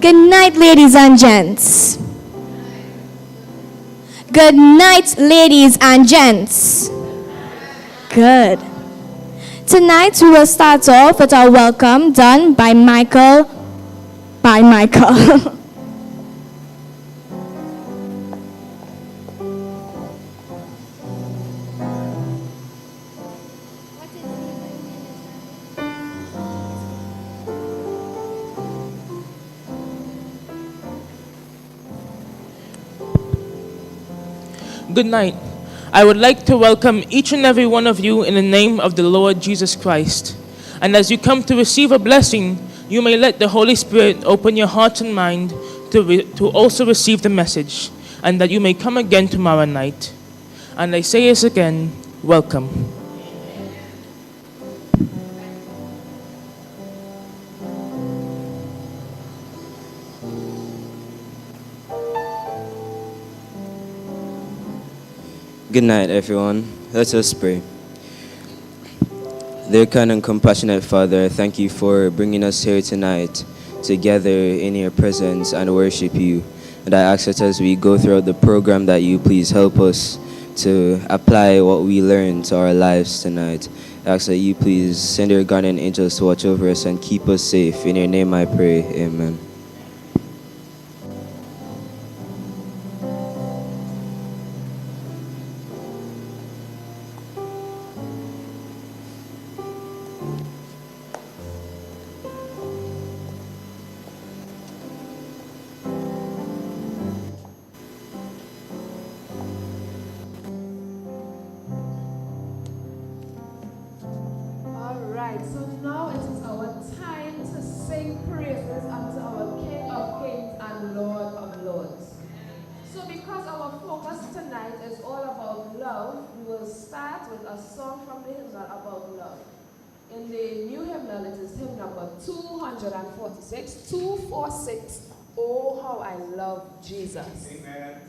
Good night, ladies and gents. Good night, ladies and gents. Good. Tonight we will start off with our welcome done by Michael. By Michael. Good night. I would like to welcome each and every one of you in the name of the Lord Jesus Christ. And as you come to receive a blessing, you may let the Holy Spirit open your heart and mind to also receive the message, and that you may come again tomorrow night. And I say this again, welcome. Good night, everyone. Let us pray. Dear kind and compassionate Father, thank you for bringing us here tonight to gather in your presence and worship you. And I ask that as we go throughout the program that you please help us to apply what we learned to our lives tonight. I ask that you please send your guardian angels to watch over us and keep us safe. In your name I pray. Amen. All right, so now it is our time to sing praises unto our King of Kings and Lord of Lords. So because our focus tonight is all about love, we will start with a song from the hymnal about love. In the new hymnal, it is hymn number 246, 246, Oh How I Love Jesus. Amen.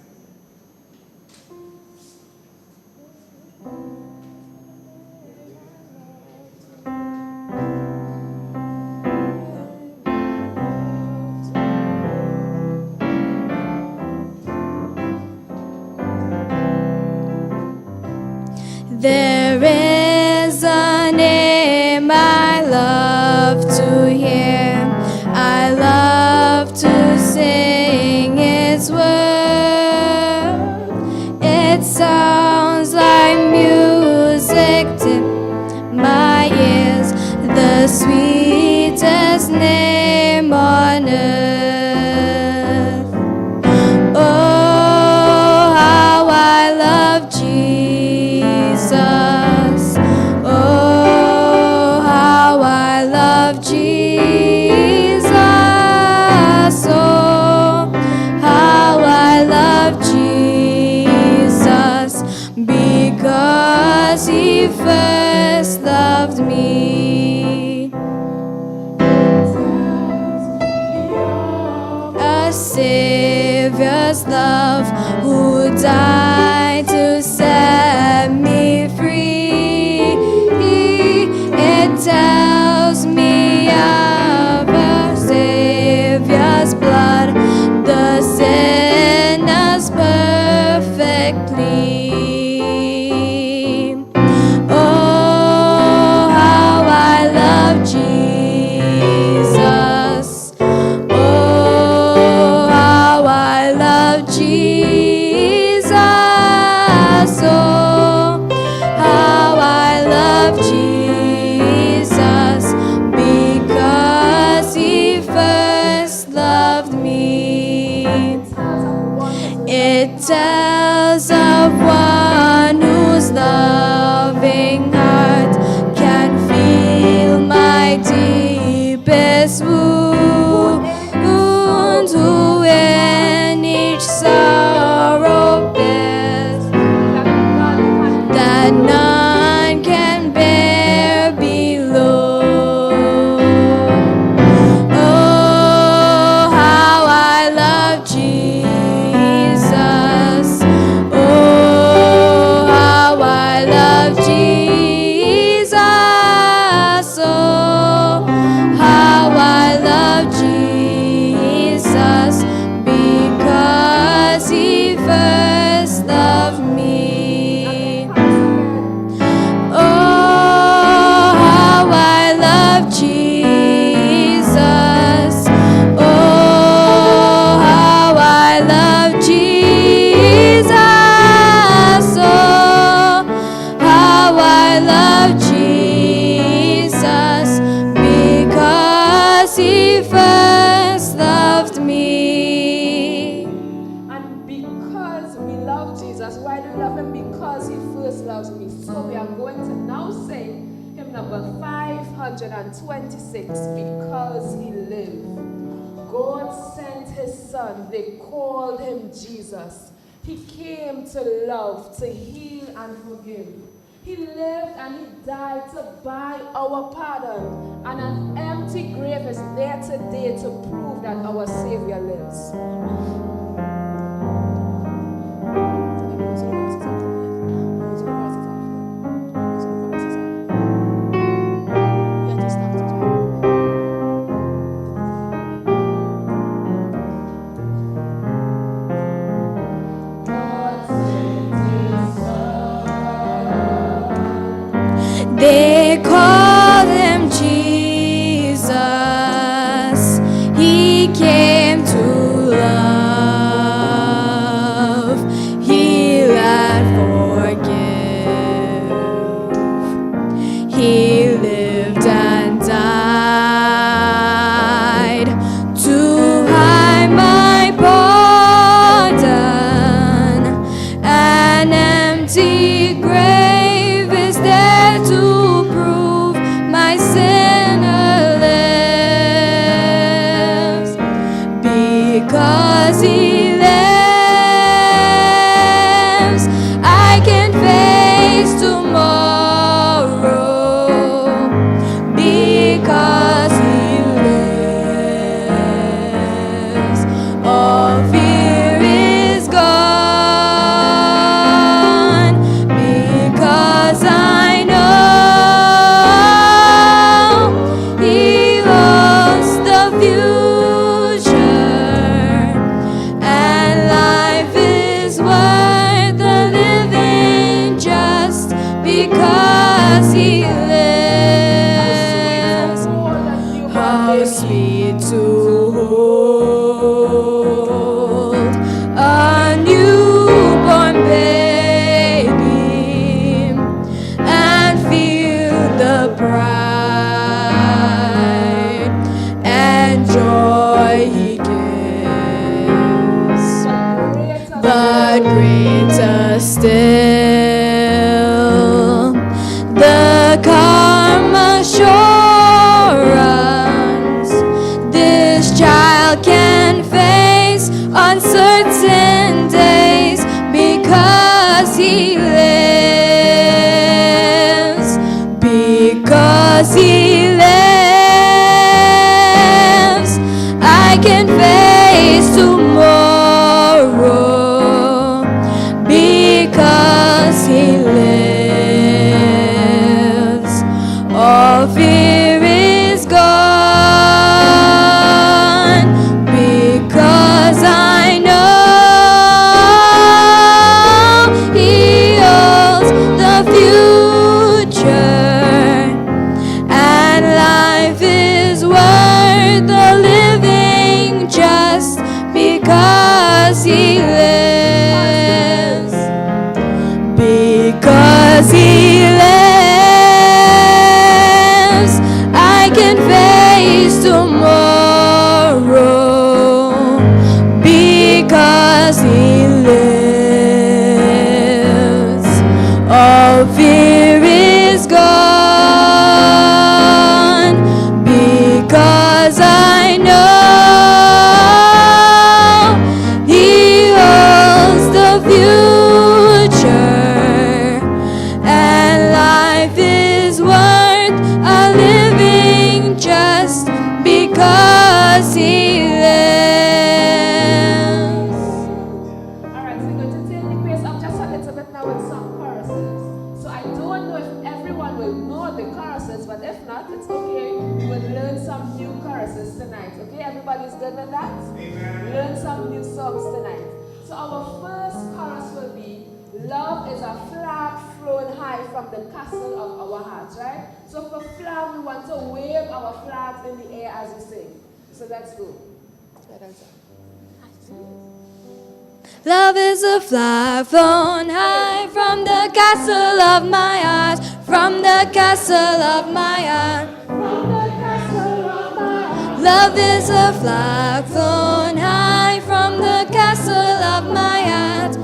There is a name I love to hear. I love to sing its word. It sounds like music to my ears, the sweetest name on earth. Oh, how I love Jesus. Oh, how I love Jesus. Oh, how I love Jesus because he first loved me. A Savior's love who died to set me free. It tells me of a Savior's blood, the sinner's perfect plea. Oh, how I love Jesus. Oh, how I love Jesus. Oh, how I love Jesus because he first loved me. It tells of one whose loving heart can feel my deepest wound, who in each sorrow bears that none can bear below. Oh, how I love Jesus. Oh, love Jesus. Why do we love him? Because he first loves me. So we are going to now sing hymn number 526, Because He Lived. God sent his son. They called him Jesus. He came to love, to heal and forgive. He lived and he died to buy our pardon. And an empty grave is there today to prove that our Savior lives. They call him Jesus. He came to love, heal, and forgive. He lived and died to hide my pardon. An empty grave is there to prove my sinner lives. Because he lives, I can face tomorrow. Because he lives, all fear is gone. Because I know he holds the future, and life is worth the living just because he lives. How sweet to hold a newborn baby and feel the pride and joy he gives. But greater still, the calm assurance this child can face uncertain days because he lives. Because he lives, I can face tomorrow. Because he lives, all fear is gone. Because I know he holds the future, and life is worth the living just because he lives. Because he lives, I can face tomorrow. Because he lives, all fear is gone. Because I know he holds the future, and life is worth a living just because he lives. All right, so we're going to take the pace up just a little bit now with some choruses. So I don't know if everyone will know the choruses, but if not, it's okay. We will learn some new choruses tonight. Okay, everybody's good with that? Amen. Learn some new songs tonight. So our first chorus will be Love is a flag flown high from the castle of our hearts, right? So for flag, we want to wave our flags in the air as we sing. So let's go. Love is a flag flown high from the castle of my heart, from the castle of my heart. Love is a flag flown high from the castle of my heart.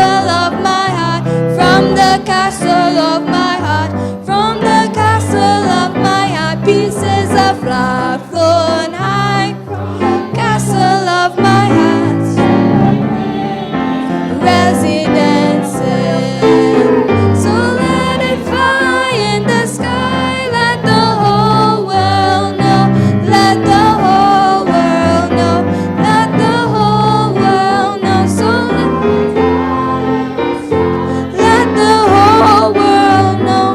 castle of my heart, from the castle of my heart, from the castle of my heart, pieces of love flown high, from the castle of my heart residence in. So let it fly in the sky, let the whole world know, let the whole world know, let the whole world know. So let the whole world know.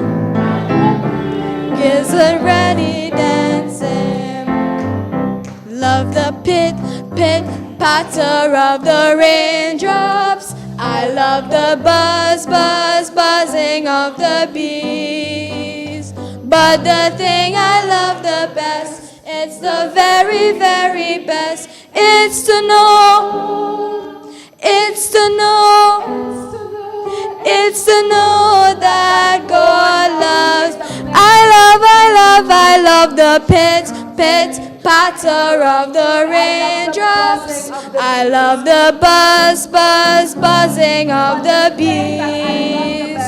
Gives a ready dancing. Love the pit, pit, patter of the raindrops. I love the buzz, buzz, buzzing of the bees. But the thing I love the best, it's the very, very best. It's to know, it's to know. It's to know that God loves. I love, I love, I love the pit, pit, patter of the raindrops. I love the buzz, buzz, buzzing of the bees.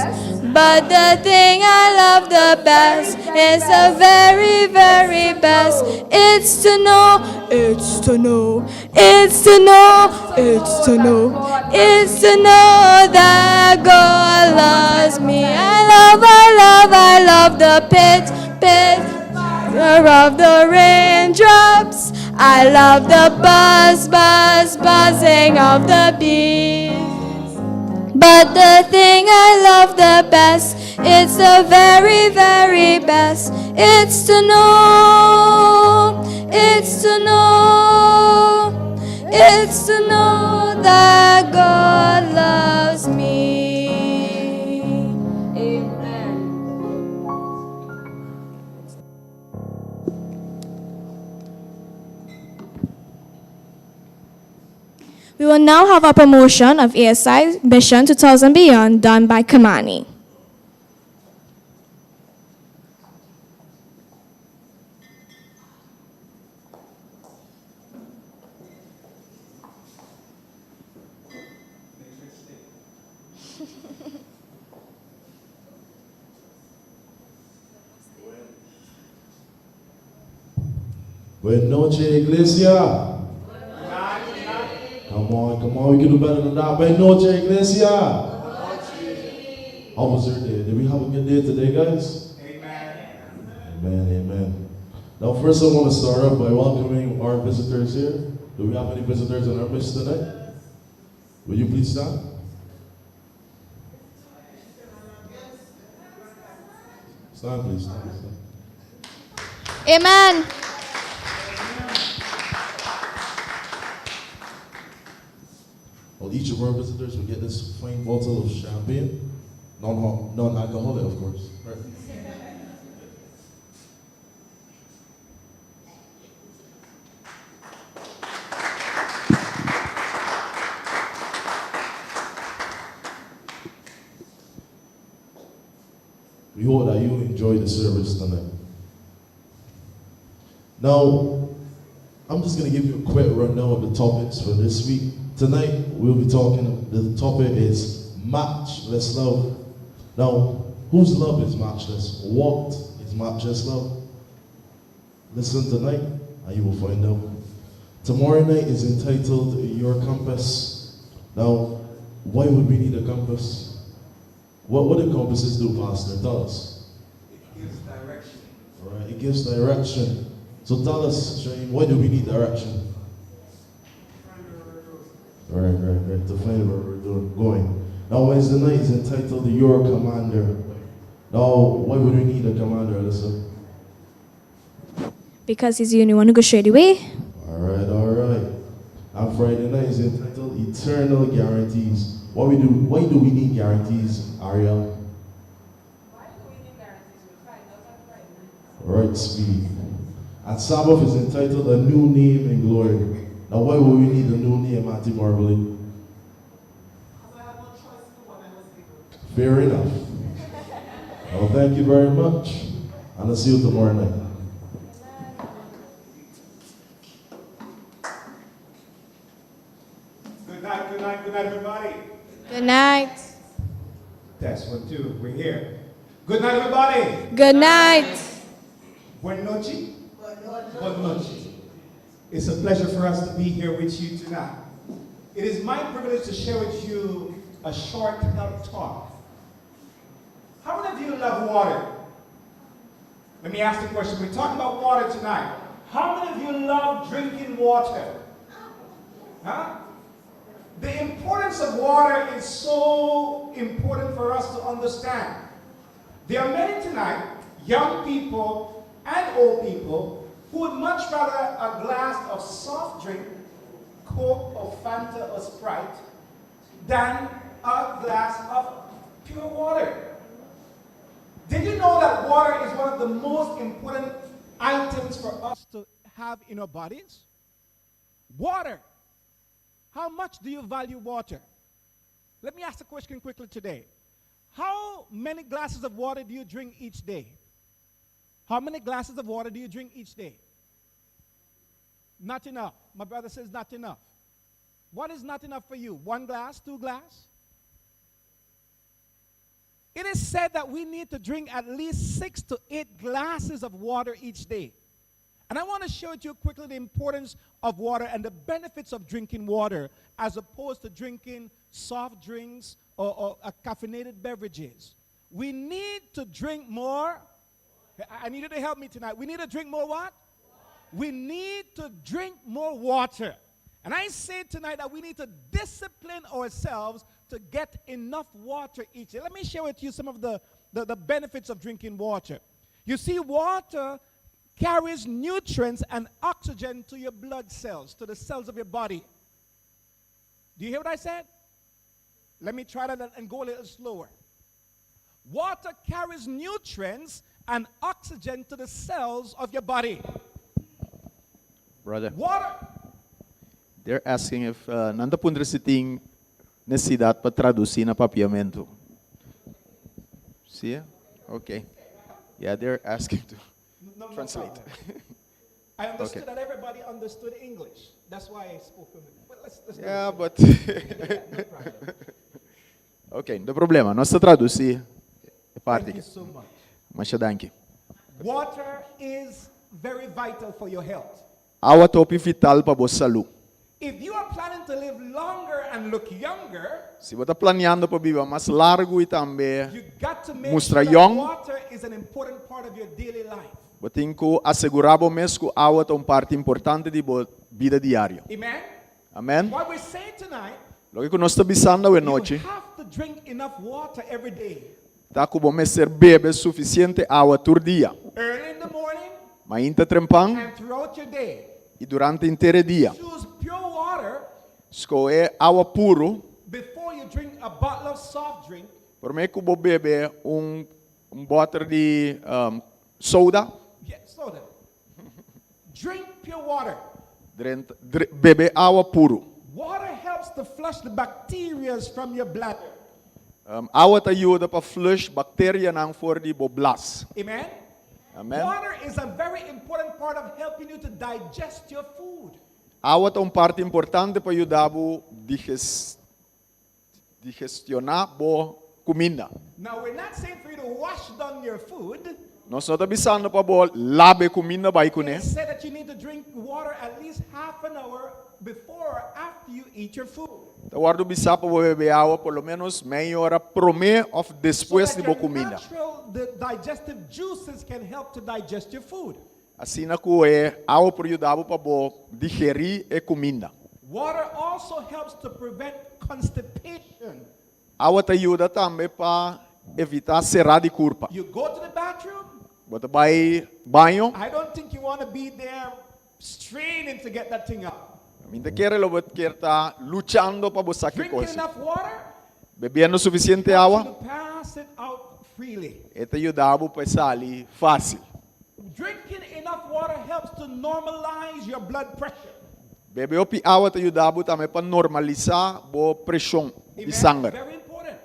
But the thing I love the best is the very, very best. It's to know, it's to know, it's to know, it's to know, it's to know that God loves me. I love, I love, I love the pit, pit, patter of the raindrops. I love the buzz, buzz, buzzing of the bees. But the thing I love the best, it's the very, very best. It's to know, it's to know, it's to know that God loves me. Amen. We will now have our promotion of ASI Mission 2000 Beyond done by Kamani. Buenas noches, iglesia. Come on, come on, we can do better than that. Buenas noches, iglesia. How was your day? Did we have a good day today, guys? Amen. Amen, amen. Now, first, I want to start off by welcoming our visitors here. Do we have any visitors in our midst tonight? Will you please stand? Stand, please. Stand, stand. Amen. Well, each of our visitors will get this fine bottle of champagne, non alcoholic, of course. Right. We hope that you enjoy the service tonight. Now, I'm just going to give you a quick rundown of the topics for this week. Tonight, we'll be talking, the topic is matchless love. Now, whose love is matchless? What is matchless love? Listen tonight, and you will find out. Tomorrow night is entitled Your Compass. Now, why would we need a compass? What do compasses do, Pastor? Tell us. It gives direction. All right, it gives direction. So tell us, Shane, why do we need direction? Right. To find where we're going. Now, Wednesday night is entitled Your Commander. Now, why would we need a commander, Alyssa? Because he's the only one who could show the way. All right, all right. And Friday night is entitled Eternal Guarantees. Why do we need guarantees, Ariel? Why do we need guarantees? We find out on Friday night. All right, speed. And Sabbath is entitled A New Name in Glory. Now, why would we need a new name, Auntie Marbley? Fair enough. Well, thank you very much. And I'll see you tomorrow night. Good night, good night, good night, everybody. Good night. night. Test one, two. We're here. Good night, everybody. Good night. Bon nochi. Bon nochi. It's a pleasure for us to be here with you tonight. It is my privilege to share with you a short health talk. How many of you love water? Let me ask the question. We're talking about water tonight. How many of you love drinking water? Huh? The importance of water is so important for us to understand. There are many tonight, young people and old people, who would much rather a glass of soft drink, Coke or Fanta or Sprite, than a glass of pure water. Did you know that water is one of the most important items for us to have in our bodies? Water. How much do you value water? Let me ask a question quickly today. How many glasses of water do you drink each day? How many glasses of water do you drink each day? Not enough. My brother says not enough. What is not enough for you? One glass, two glass? It is said that we need to drink at least 6 to 8 glasses of water each day. And I want to share with you quickly the importance of water and the benefits of drinking water as opposed to drinking soft drinks or caffeinated beverages. We need to drink more. I need you to help me tonight. We need to drink more what? We need to drink more water. And I say tonight that we need to discipline ourselves to get enough water each day. Let me share with you some of the benefits of drinking water. You see, water carries nutrients and oxygen to your blood cells, to the cells of your body. Do you hear what I said? Let me try that and go a little slower. Water carries nutrients and oxygen to the cells of your body. Brother, Water. They're asking if nan ta puntra si tin nesesidat pa tradusí na papiamentu. See? Okay. Yeah, they're asking to No, no translate. Problem. I understood Okay. that everybody understood English. That's why I spoke. But let's do Yeah, this. but Yeah, no problem. Okay, no problema. Nos ta tradusí e parti. Thank you so much. Masha danki. Water is very vital for your health. Awa ta hopi vital pa bo salú. If you are planning to live longer and look younger, Si bo ta planiando pa biba mas largu i tambe you got to make mustra sure that young, water is an important part of your daily life. Bo tin ku asegurá bo mes ku awa ta un parti importante di bo bida diario. Amen? Amèn? What we're saying tonight, Loke ku nos ta bisando you awe nochi, have to drink enough water every day. Ta ku bo mester bebe sufisiente awa tur dia. Early in the morning Mainta trempan and throughout your day. I durante henter dia. Choose pure water Skohe awa puru, before you drink a bottle of soft drink. Promé ku bo bebe un bòter di soda, Yeah, soda. Drink pure water. Bebe awa puru. Water helps to flush the bacteria from your bladder. Awa ta yuda pa flush bakterianan for di bo blas. Amen? Amèn. Water is a very important part of helping you to digest your food. Awa ta un parti importante pa yuda digestioná bo kuminda. Now, we're not saying for you to wash down your food. Nos no ta bisando pa bo laba kuminda bai kuné. It said that you need to drink water at least half an hour before or after you eat your food. Ta wòrdu bisá pa bo bebe awa por lo ménos mei ora promé òf So despues that di bo your kuminda. natural the digestive juices can help to digest your food. Asina ku e awa por yuda pa bo digerí e kuminda. Water also helps to prevent constipation. Awa ta yuda tambe pa evitá será di kurpa. You go to the bathroom, Bo ta bai baño, I don't think you want to be there straining to get that thing out. Mi n' ta kere lo bo ke ta luchando pa bo saka Drinking kos. enough water Bebiendo sufisiente helps awa, you to pass it out freely. e ta yuda pa sali fásil. Drinking enough water helps to normalize your blood pressure. Bebe hopi awa ta yuda tambe pa normalisá bo preshon di Amen? sanger. Very important.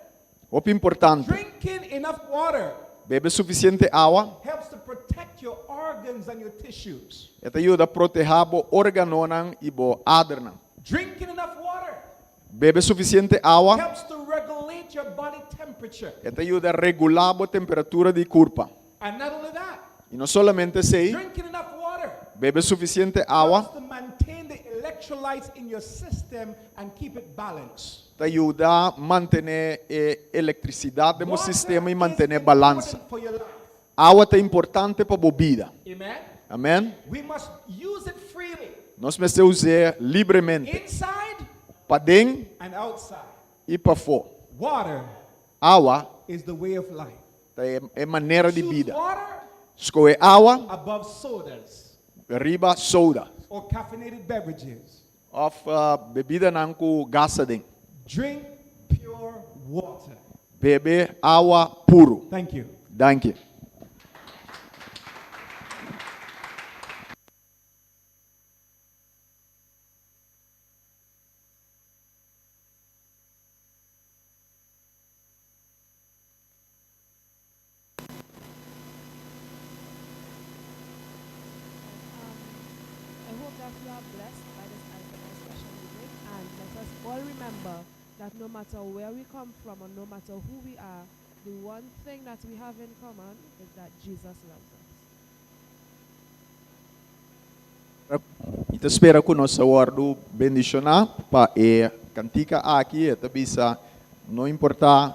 Hopi importante. Drinking enough water Bebe sufisiente awa, helps to protect your organs and your tissues. e ta yuda protehá bo órganonan i bo adernan. Drinking enough water Bebe sufisiente awa, helps to regulate regulate your body temperature. E ta yuda regulá bo temperatura di kurpa. And not only that, I no solamente esei, drinking enough water bebe sufisiente awa helps to maintain the electrolytes in your system and keep it balanced. ta yuda mantené e elektrisidat den bo Water sistema i is mantené balansa. important for your life. Awa ta importante pa bo bida. Amen. Amèn? We must use it freely, Nos mester us'é libremente, inside paden and outside. i pafó. Water Awa is the way of life. ta e, e manera di Choose bida. water Skohe awa above sodas riba soda or caffeinated beverages. òf bebidanan ku gas aden. Drink pure water. Bebe awa puru. Thank you. Danki. I hope that you are blessed by this item of special music and let us all remember that no matter where we come from or no matter who we are, the one thing that we have in common is that Jesus loves us. Mi ta spera ku nos a wòrdu bendishoná pa e kantika aki. E ta bisa, no importá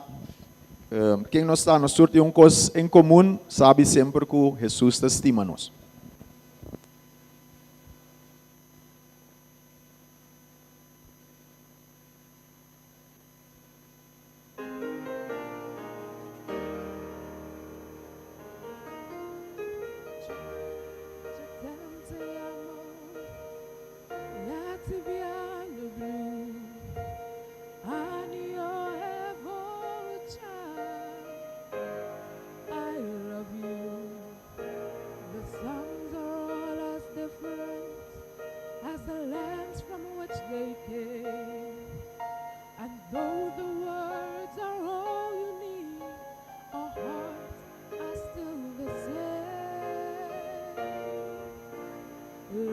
ken nos ta, nos tur tin un kos en komun, sabi semper ku Hesus ta stima nos. I love you. The songs are all as different as the lands from which they came. And though the words are all unique, our hearts are still the same.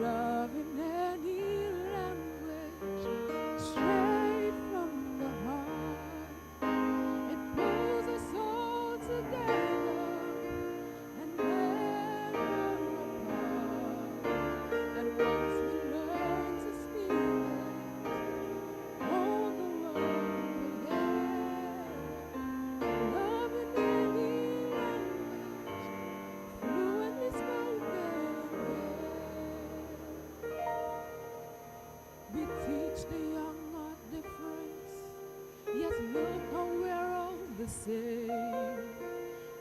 Love in any language, straight from the heart. It pulls us all together and never apart. And once we learn to speak it, all the world will hear. Love in any language, fluently spoken here. We teach the young our difference, yet look how we're all the same.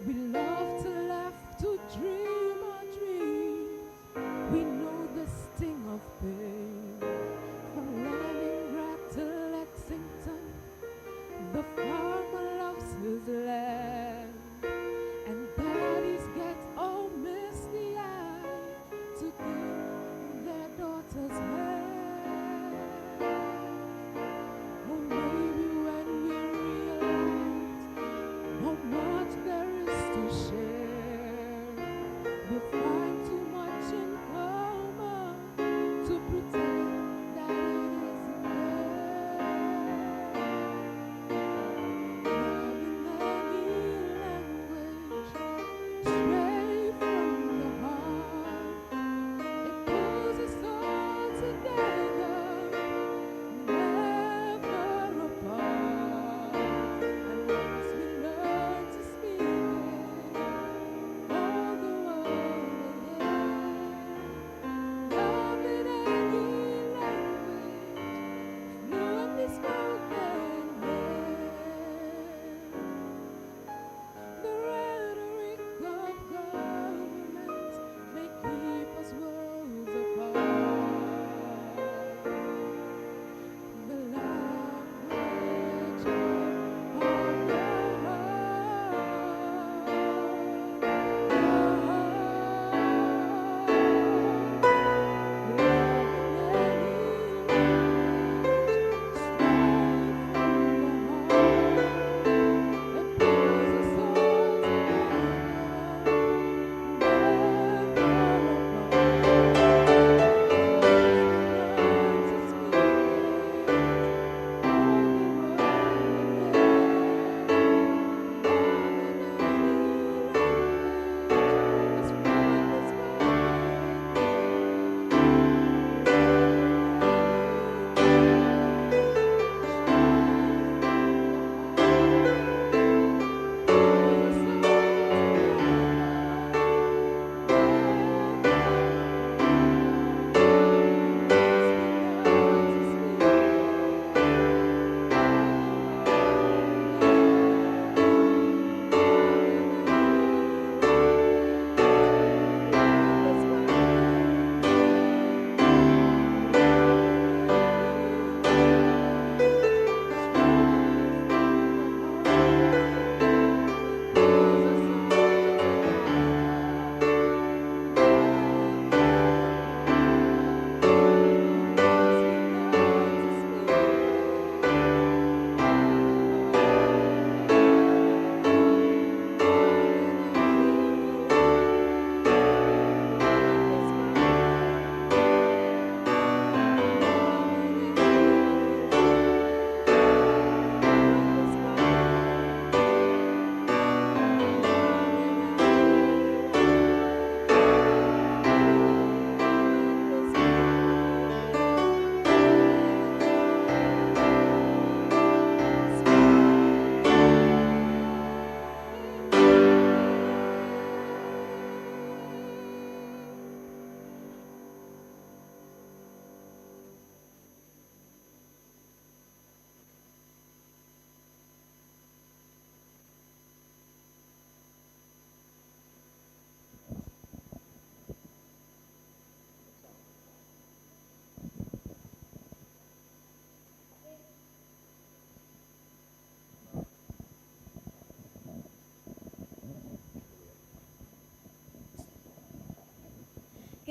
We love to laugh, to dream our dreams. We know the sting of pain. From Leningrad to Lexington, the farmer loves his land. And daddies get all misty-eyed to give their daughters hand. Oh, maybe when we realize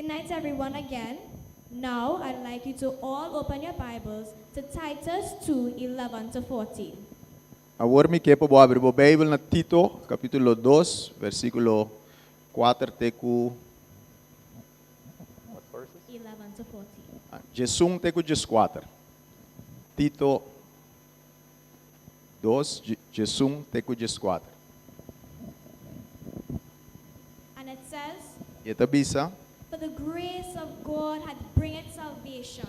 Good night, everyone, again. Now, I'd like you to all open your Bibles to Titus 2 11 to 14. Awor mi ke pa bo habri bo Beibel na Tito, kapítulo 2, versíkulo 4 te ku 11 to 14. 11 te ku 14. Tito 2, 11 te ku 14. And it says, I e ta bisa, For the grace of God hath bringeth salvation,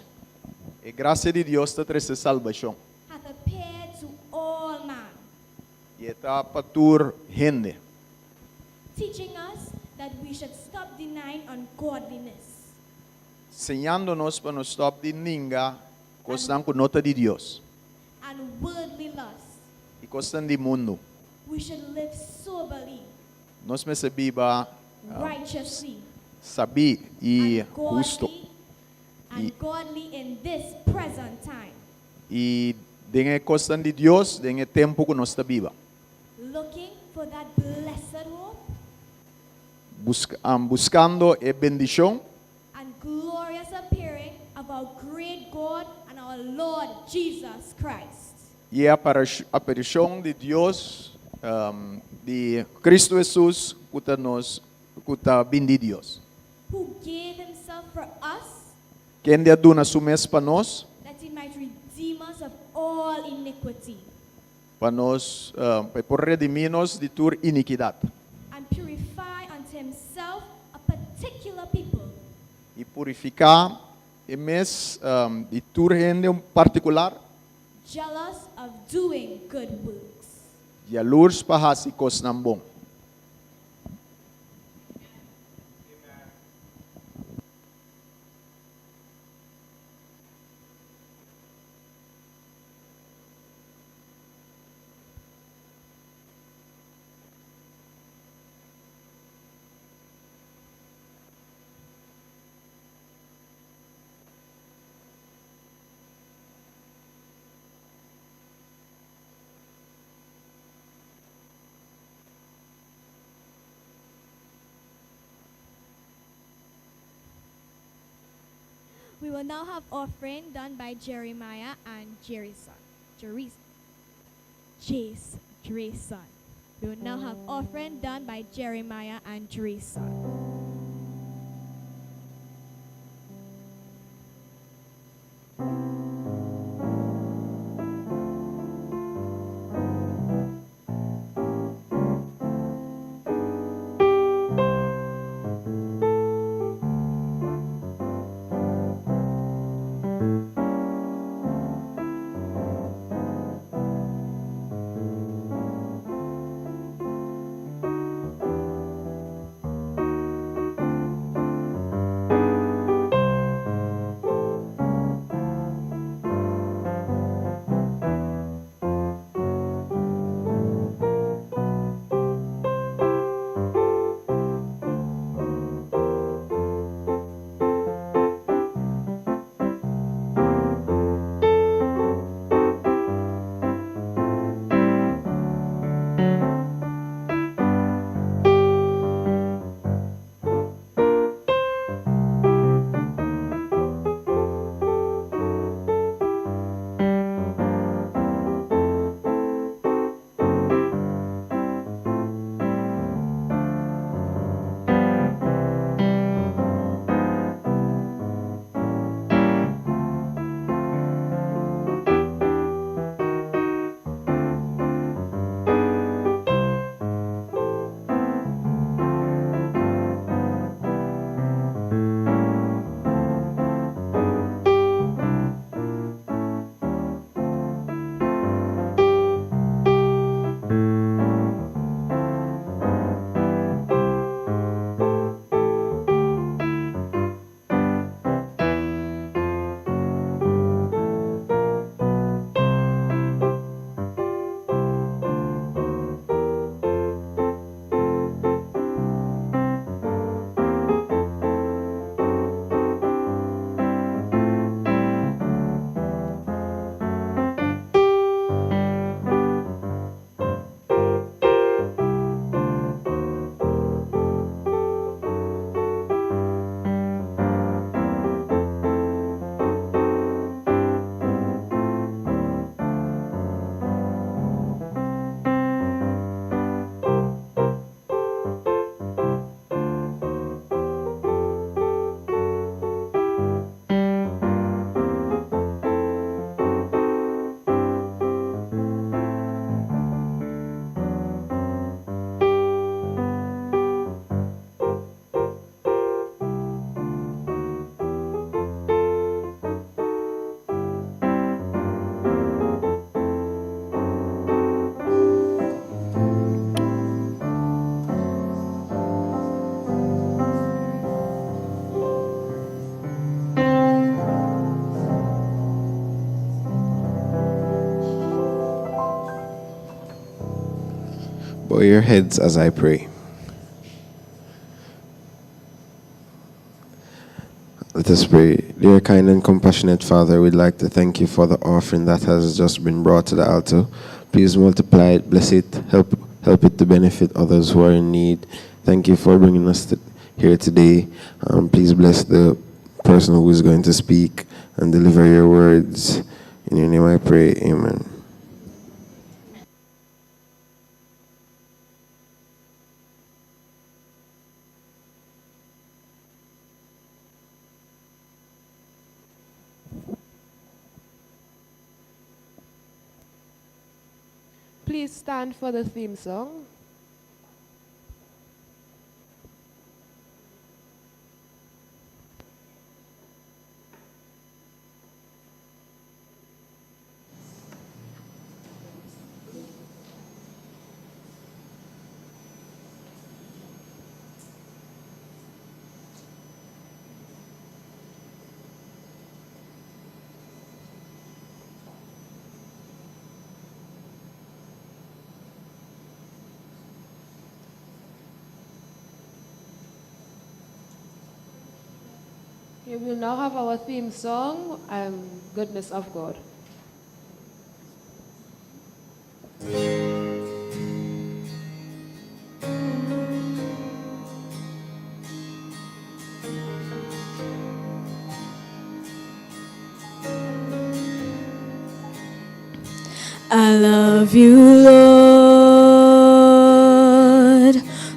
E grasia di Dios ta trese salbashon. hath appeared to all men, I e ta pa tur hende. teaching us that we should stop denying ungodliness Siñando nos pa nos stòp di ninga kosnan ku no ta di Dios. and worldly lust. I kosnan di mundu. We should live soberly, Nos mester biba righteously, sabí i and hustu. godly, and godly in this present time, I den e kosnan di Dios den e tempu ku nos ta biba. looking for that blessed hope Buska, buskando e bendishon and glorious appearing of our great God and our Lord Jesus Christ. I e aparishon di Dios, di Kristu Hesus, ku ta nos, ku ta bin di Dios. Who gave himself for us Kende a duna su mes pa nos, that he might redeem us of all iniquity pa nos, pa e por redimí nos di tur inikidat. And purify unto himself a particular people. I purifiká e mes di tur hende un partikular. Jealous of doing good works. Yalurs pa hasi kosnan bon. We will now have offering done by Jeremiah and Jerison. Jeris, Jace Drayson. We will now have offering done by Jeremiah and Drayson. Bow your heads as I pray. Let us pray. Dear kind and compassionate Father, we'd like to thank you for the offering that has just been brought to the altar. Please multiply it, bless it, help, help it to benefit others who are in need. Thank you for bringing us to, here today. Um, please bless the person who is going to speak and deliver your words. In your name I pray. Amen. Please stand for the theme song. We will now have our theme song, um, Goodness of God. I love you, Lord,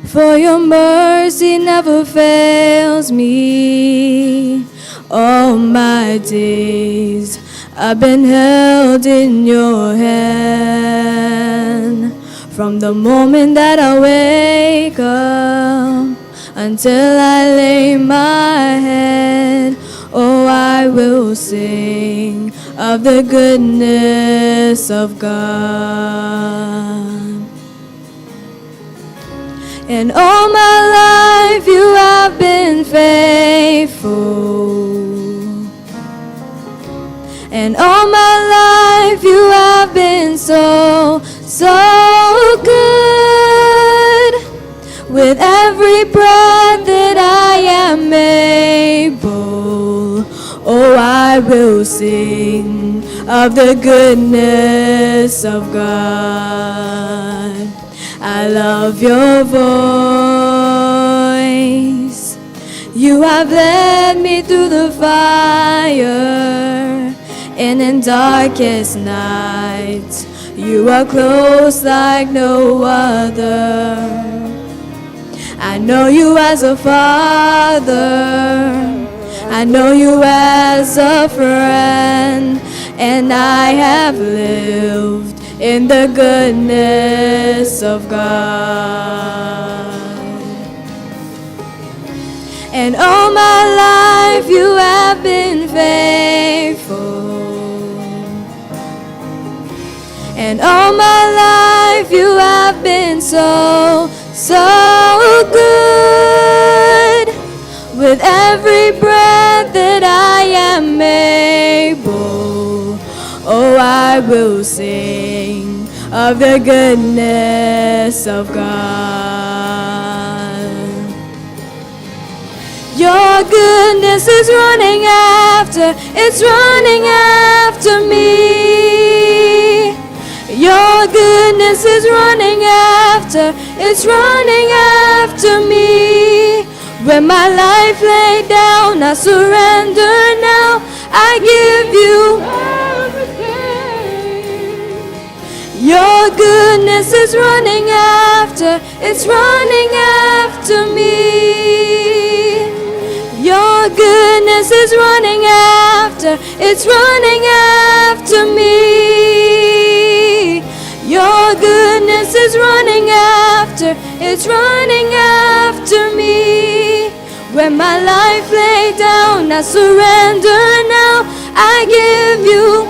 for your mercy never fails me. All my days I've been held in your hand. From the moment that I wake up until I lay my head, oh, I will sing of the goodness of God. And all my life you have been faithful. And all my life you have been so, so good. With every breath that I am able, oh, I will sing of the goodness of God. I love your voice. You have led me through the fire and in darkest nights. You are close like no other. I know you as a father. I know you as a friend. And I have lived in the goodness of God. And all my life you have been faithful. And all my life you have been so, so good. With every breath that I am able, oh, I will sing of the goodness of God. Your goodness is running after, it's running after me. Your goodness is running after, it's running after me. When my life lay down, I surrender now. I give you Everything. Your goodness is running after, it's running after me. Your goodness is running after, it's running after me. Your goodness is running after, it's running after me. When my life lay down, I surrender now. I give you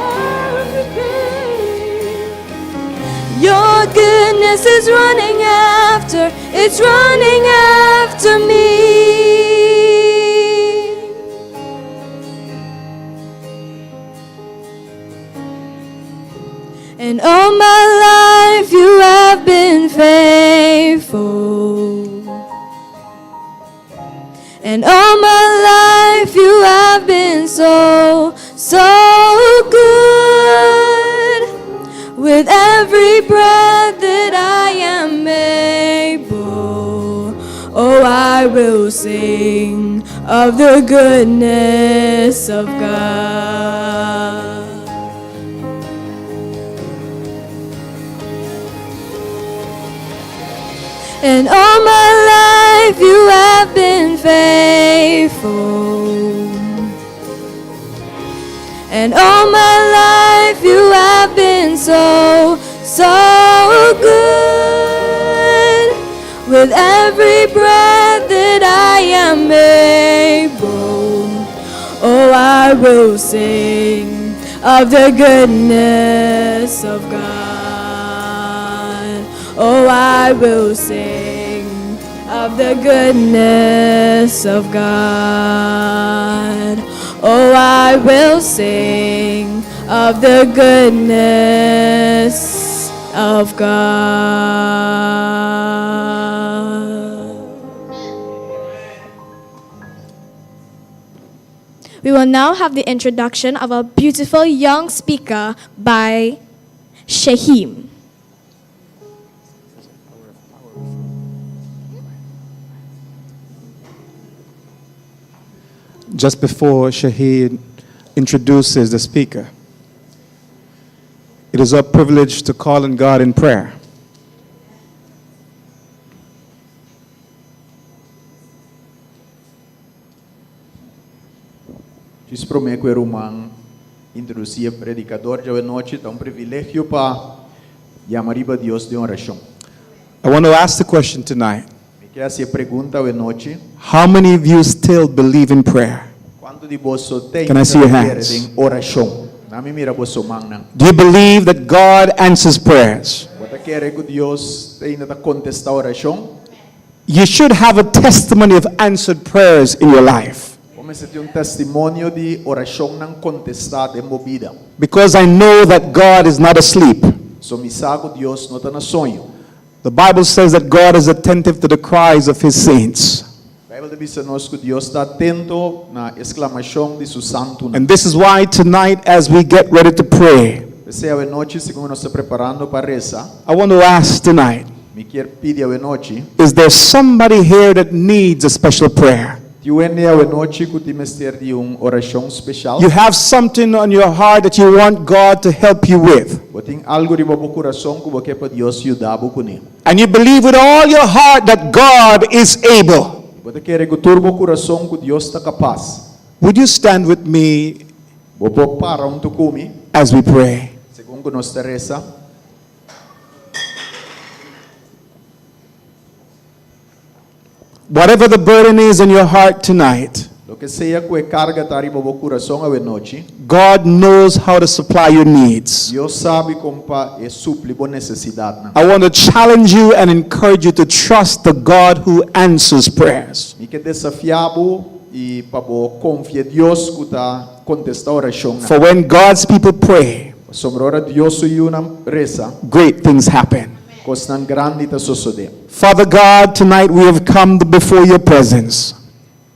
Everything. Your goodness is running after, it's running after me. And all my life you have been faithful. faithful. And all my life you have been so, so good. With every breath that I am able, oh, I will sing of the goodness of God. And all my life you have been faithful. And all my life you have been so, so good. With every breath that I am able, oh, I will sing of the goodness of God. Oh, I will sing of the goodness of God. Oh, I will sing of the goodness of God. We will now have the introduction of our beautiful young speaker by Shaheem. Just before Shahid introduces the speaker, it is our privilege to call on God in prayer. Djis promé ku e ruman introdusí e predikador djawe nochi, ta un privilegio pa yama riba Dios den orashon. I want to ask the question tonight. Mi ke hasi e pregunta awe nochi. How many of you still believe in prayer? Kuantu di boso te Can I see your kere hands? den orashon? Laga mi mira boso mannan. Do you believe that God answers prayers? Bo ta kere ku Dios te ainda ta kontestá orashon? You should have a testimony of answered prayers in your life. Bo mester tin un testimonio di orashonnan kontestá den bo bida. Because I know that God is not asleep. So mi sa ku Dios no ta na soño. The Bible says that God is attentive to the cries of his saints. Beibel ta bisa nos ku Dios ta atento na e sklamashon di su santunan. And this is why tonight, as we get ready to pray, P'esei awe nochi, segun nos ta preparando pa resa, I want to ask tonight, mi kier pidi awe nochi, is there somebody here that needs a special prayer? Tin un hende awe nochi ku tin mester di un orashon speshal? You have something on your heart that you want God to help you with. Bo tin algu riba bo kurason ku bo ke pa Dios yuda bo kuné. And you believe with all your heart that God is able. Bo ta kere ku tur bo kurason ku Dios ta kapas. Would you stand with me Bo por para huntu ku mi as we pray? segun ku nos ta resa? Whatever the burden is in your heart tonight, Loke sea ku e karga ta riba bo kurason awe nochi, God knows how to supply your needs. Dios sabi kon pa e supli bo nesesidatnan. I want to challenge you and encourage you to trust the God who answers prayers. Mi ke desafiá bo i pa bo konfia Dios ku ta kontestá orashonnan. For when God's people pray, Pasobra ora Dios su yunan resa, great things happen. kosnan grandi ta sosodé. Father God, tonight we have come before your presence.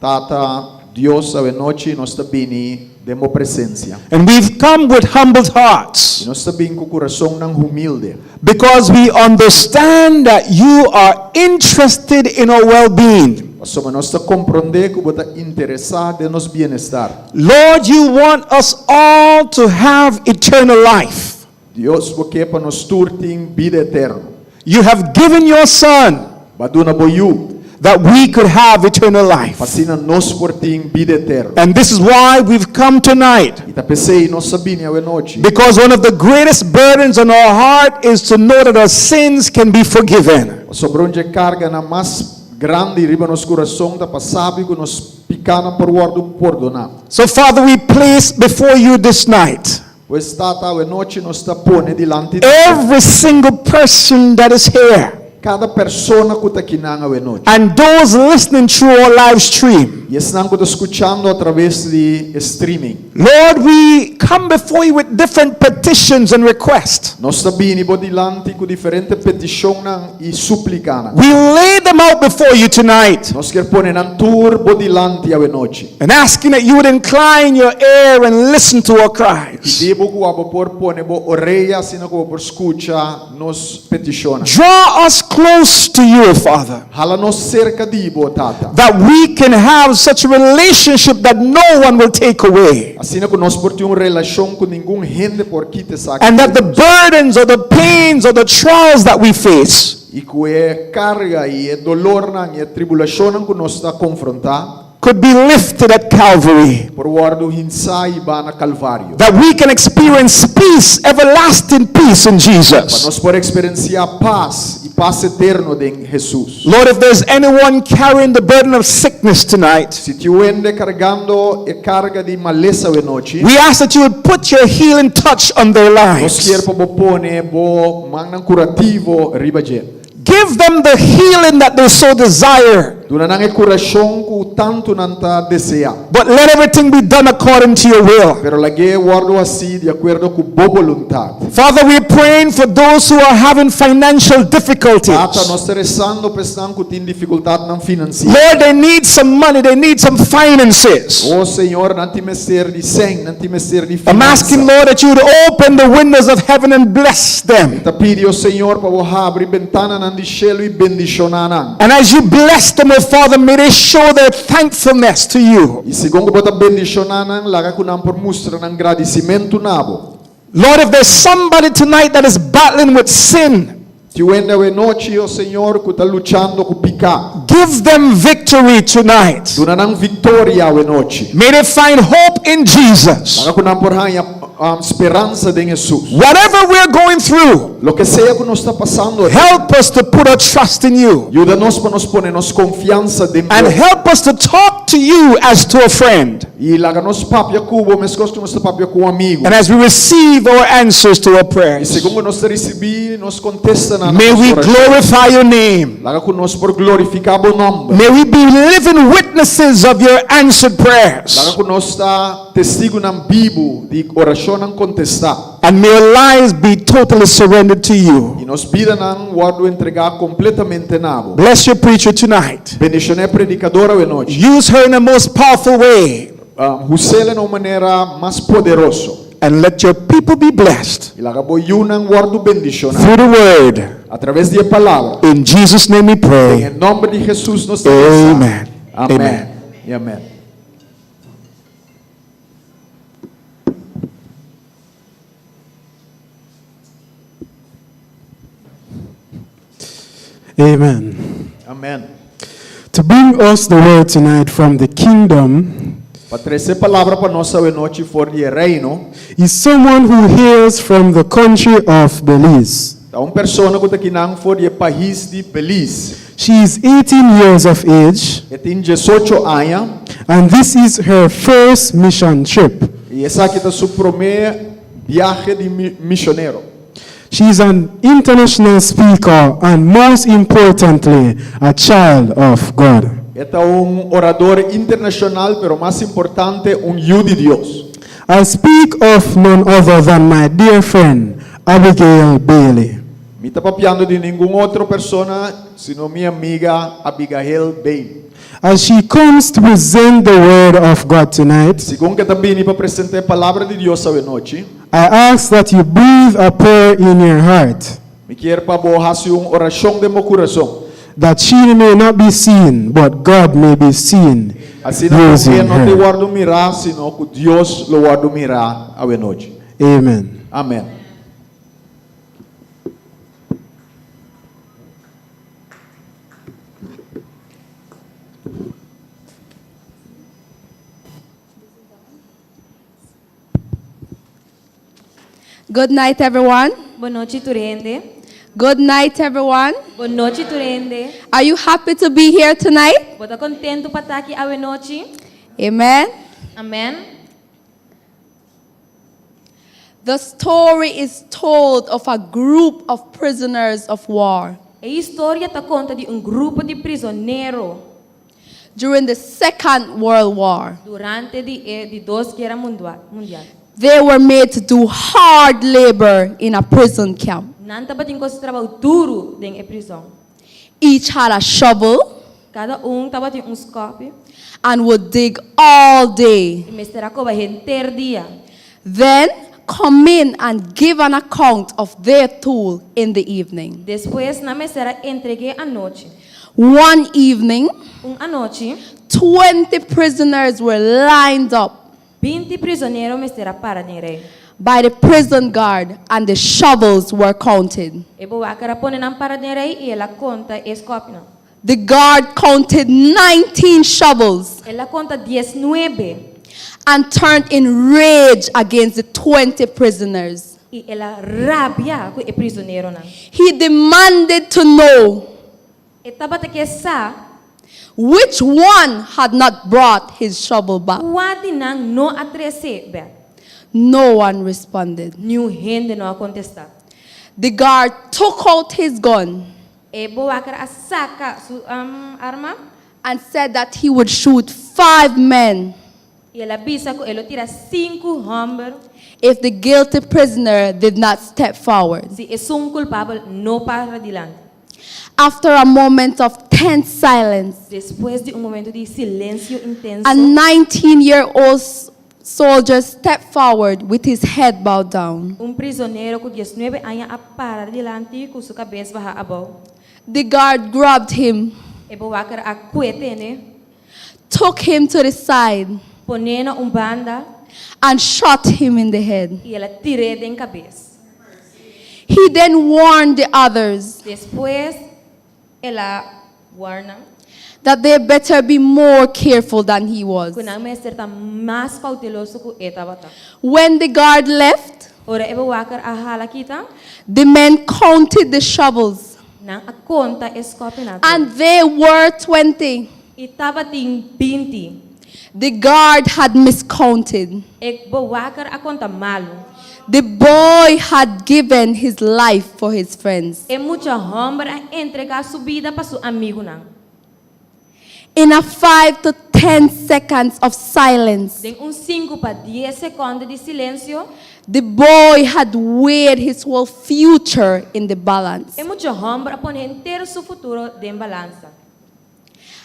Tata Dios, awe nochi nos ta bini den bo presensia. And we've come with humbled I hearts nos ta bin ku kurasonnan humilde. because we understand that you are interested in our well being. Pasobra nos ta komprondé ku bo ta interesá den nos bienestar. Lord, you want us all to have eternal life. Dios, bo ke pa nos tur tin bida eterno. You have given your Son Bo a duna bo Yu that we could have eternal life. pa asina nos por tin bida eterno. And this is why we've come tonight. I ta p'esei nos a bini awe nochi. Because one of the greatest burdens on our heart is to know that our sins can be forgiven. Pasobra un dje karganan mas grandi riba nos kurason ta pa sabi ku nos pikánan por wòrdu pordoná. So, Father, we place before you this night Pues, Tata, awe nochi nos ta pone dilanti di bo every single person that is here. kada persona ku ta akinan awe nochi. And those listening through our live stream. I esnan ku ta skuchando atraves di e streaming. Lord, we come before you with different petitions and requests. Nos ta bini bo dilanti ku diferente petishonnan i súplikanan. We lay them out before you tonight. Nos kier pone nan tur bo dilanti awe nochi. And asking that you would incline your ear and listen to our cries. Pidi bo ku abo por pone bo orea asina ku bo por skucha nos petishonnan. Draw us close to you, Father. Hala nos serka di bo, Tata. That we can have such a relationship that no one will take away. Asina ku nos por tin un relashon ku ningun hende por kita esaki And for that the di nos. burdens or the pains or the trials that we face. I ku e karga i e dolornan i e tribulashonnan ku nos ta konfrontá. Could be lifted at Calvary. Por wòrdu hinsá i ba na Kalvario. That we can experience peace, everlasting peace in Pa Jesus. nos por eksperensiá pas i pas eterno den Hesus. Lord, if there's anyone carrying the burden of sickness tonight. Si tin un hende kargando e karga di malesa awe nochi. We ask that you would put your healing touch on their Nos lives. kier pa bo pone bo mannan kurativo riba dje. Give them the healing that they so desire. Duna nan e kurashon ku tantu nan ta deseá. But let everything be done according to your will. Pero lag'é wòrdu hasí di akuerdo ku bo boluntat. Father, we're praying for those who are having financial difficulties. Tata, nos ta resando pa esnan ku tin difikultatnan finansiero. Lord, they need some money, they need some finances. O Señor, nan tin mester di sèn, nan tin mester di I'm asking, finansa. Lord, that you would open the windows of heaven and bless them. Mi ta pidi, o Señor, pa bo habri bentananan di shelu i bendishoná nan. And as you bless them, O Father, may they show their thankfulness to you. I segun ku bo ta bendishoná nan, laga ku nan por mustra nan gradisimentu na bo. Lord, if there's somebody tonight that is battling with sin, Tin un hende awe nochi, o Señor, ku ta luchando ku piká. Give them victory tonight. Duna nan viktoria awe nochi. May they find hope in Jesus. Laga ku nan por haña speransa den Hesus. Whatever we're going through. Loke sea ku nos ta pasando aden. Help us to put our trust in you. Yuda nos pa nos pone nos konfiansa den bo. And help us to talk to you as to a friend. I laga nos papia ku bo meskos ku nos ta papia ku un amigu. And as we receive our answers to our I prayers. segun ku nos ta risibí nos kontestanan na May nos we orashon. glorify your name. Laga ku nos por glorifiká bo nòmber. May we be living witnesses of your answered prayers. Laga ku nos ta testigunan bibu di orashonnan kontestá. And may our lives be totally surrendered to you. I nos bidanan wòrdu entregá kompletamente na bo. Bless your preacher tonight. Bendishoná e predikador awe nochi. Use her in the most powerful way. Us'é na un manera mas poderoso. And let your people be blessed. I laga bo yunan wòrdu bendishoná. Through the word. Atraves di e palabra. In Jesus name we pray. Den e nòmber di Hesus nos ta resa. Amen. Amen. I amen. Amen. Amen. To bring us the word tonight from the kingdom. Pa trese palabra pa nos awe nochi for di e reino. Is someone who hails from the country of Belize. Ta un persona ku ta kinan for di e pais di Belize. She is 18 years of age. E tin diesocho aña. And this is her first mission trip. I esaki ta su promé biahe di misionero. She is an international speaker and most importantly, a child of God. E ta un orador internashonal, pero mas importante, un yu di Dios. I speak of none other than my dear friend, Abigail Bailey. Mi ta papiando di ningun otro persona sino mi amiga Abigail Bailey. As she comes to present the word of God tonight, Segun ku e ta bini pa presentá e palabra di Dios awe nochi, I ask that you breathe a prayer in your heart. Mi kier pa bo hasi un orashon den bo kurason. That she may not be seen, but God may be seen Asina ku e using no te her. wòrdu mirá, sino ku Dios lo wòrdu mirá awe nochi. Amen. Amen. Good night everyone. Bon nochi tur hende. Good night everyone. Bon nochi tur hende. Are you happy to be here tonight? Bo ta kontentu pa ta aki awe nochi? Amen. Amen. The story is told of a group of prisoners of war. E historia ta konta di un grupo di prizonero during the Second World War. Durante di e di dos guera mundial. They were made to do hard labor in a prison camp. Nan tabatin ku traha duru den e prizòn. Each had a shovel Kada un tabatin un skòpi and would dig all day. I mester a koba henter dia. Then come in and give an account of their tool in the evening. Despues nan mester a entreg'é anochi. One evening, Un anochi, 20 prisoners were lined up 20 prizonero mester a para den rei. By the prison guard and the shovels were counted. E bewaker a pone nan para den rei i el a konta e skòpinan. The guard counted 19 shovels El a konta 19 and turned in rage against the 20 prisoners. I el a rabia ku e prizoneronan. He demanded to know E tabata ke sa which one had not brought his shovel back. Kua di nan no a trese bèk. No one responded. Niun hende no a kontestá. The guard took out his gun E bewaker a saka su arma. And said that he would shoot five men I el a bisa ku e lo tira sinku hòmber if the guilty prisoner did not step forward. Si esun kulpabel no para dilanti. After a moment of tense silence, Despues di un momento di silensio intenso, a 19 year old soldier stepped forward with his head bowed down. Un prizonero ku 19 aña a para dilanti ku su kabes baha abou. The guard grabbed him, E bewaker a kue tene, took him to the side, pon'é na un banda and shot him in the head. I el a tir'é den kabes. He then warned the others Despues el a warn nan that they better be more careful than he was. ku nan mester ta mas kouteloso ku e tabata. When the guard left, Ora e bewaker a hala kita, the men counted the shovels, nan a konta e skòpinan. And they were 20. I tabatin 20. The guard had miscounted. E bewaker a konta malu. The boy had given his life for his friends. E mucha hòmber a entregá su bida pa su amigunan. In a 5 to 10 seconds of silence, Den un sinku pa dies sekònde di silensio, the boy had weighed his whole future in the balance. E mucha hòmber a pone henter su futuro den balansa.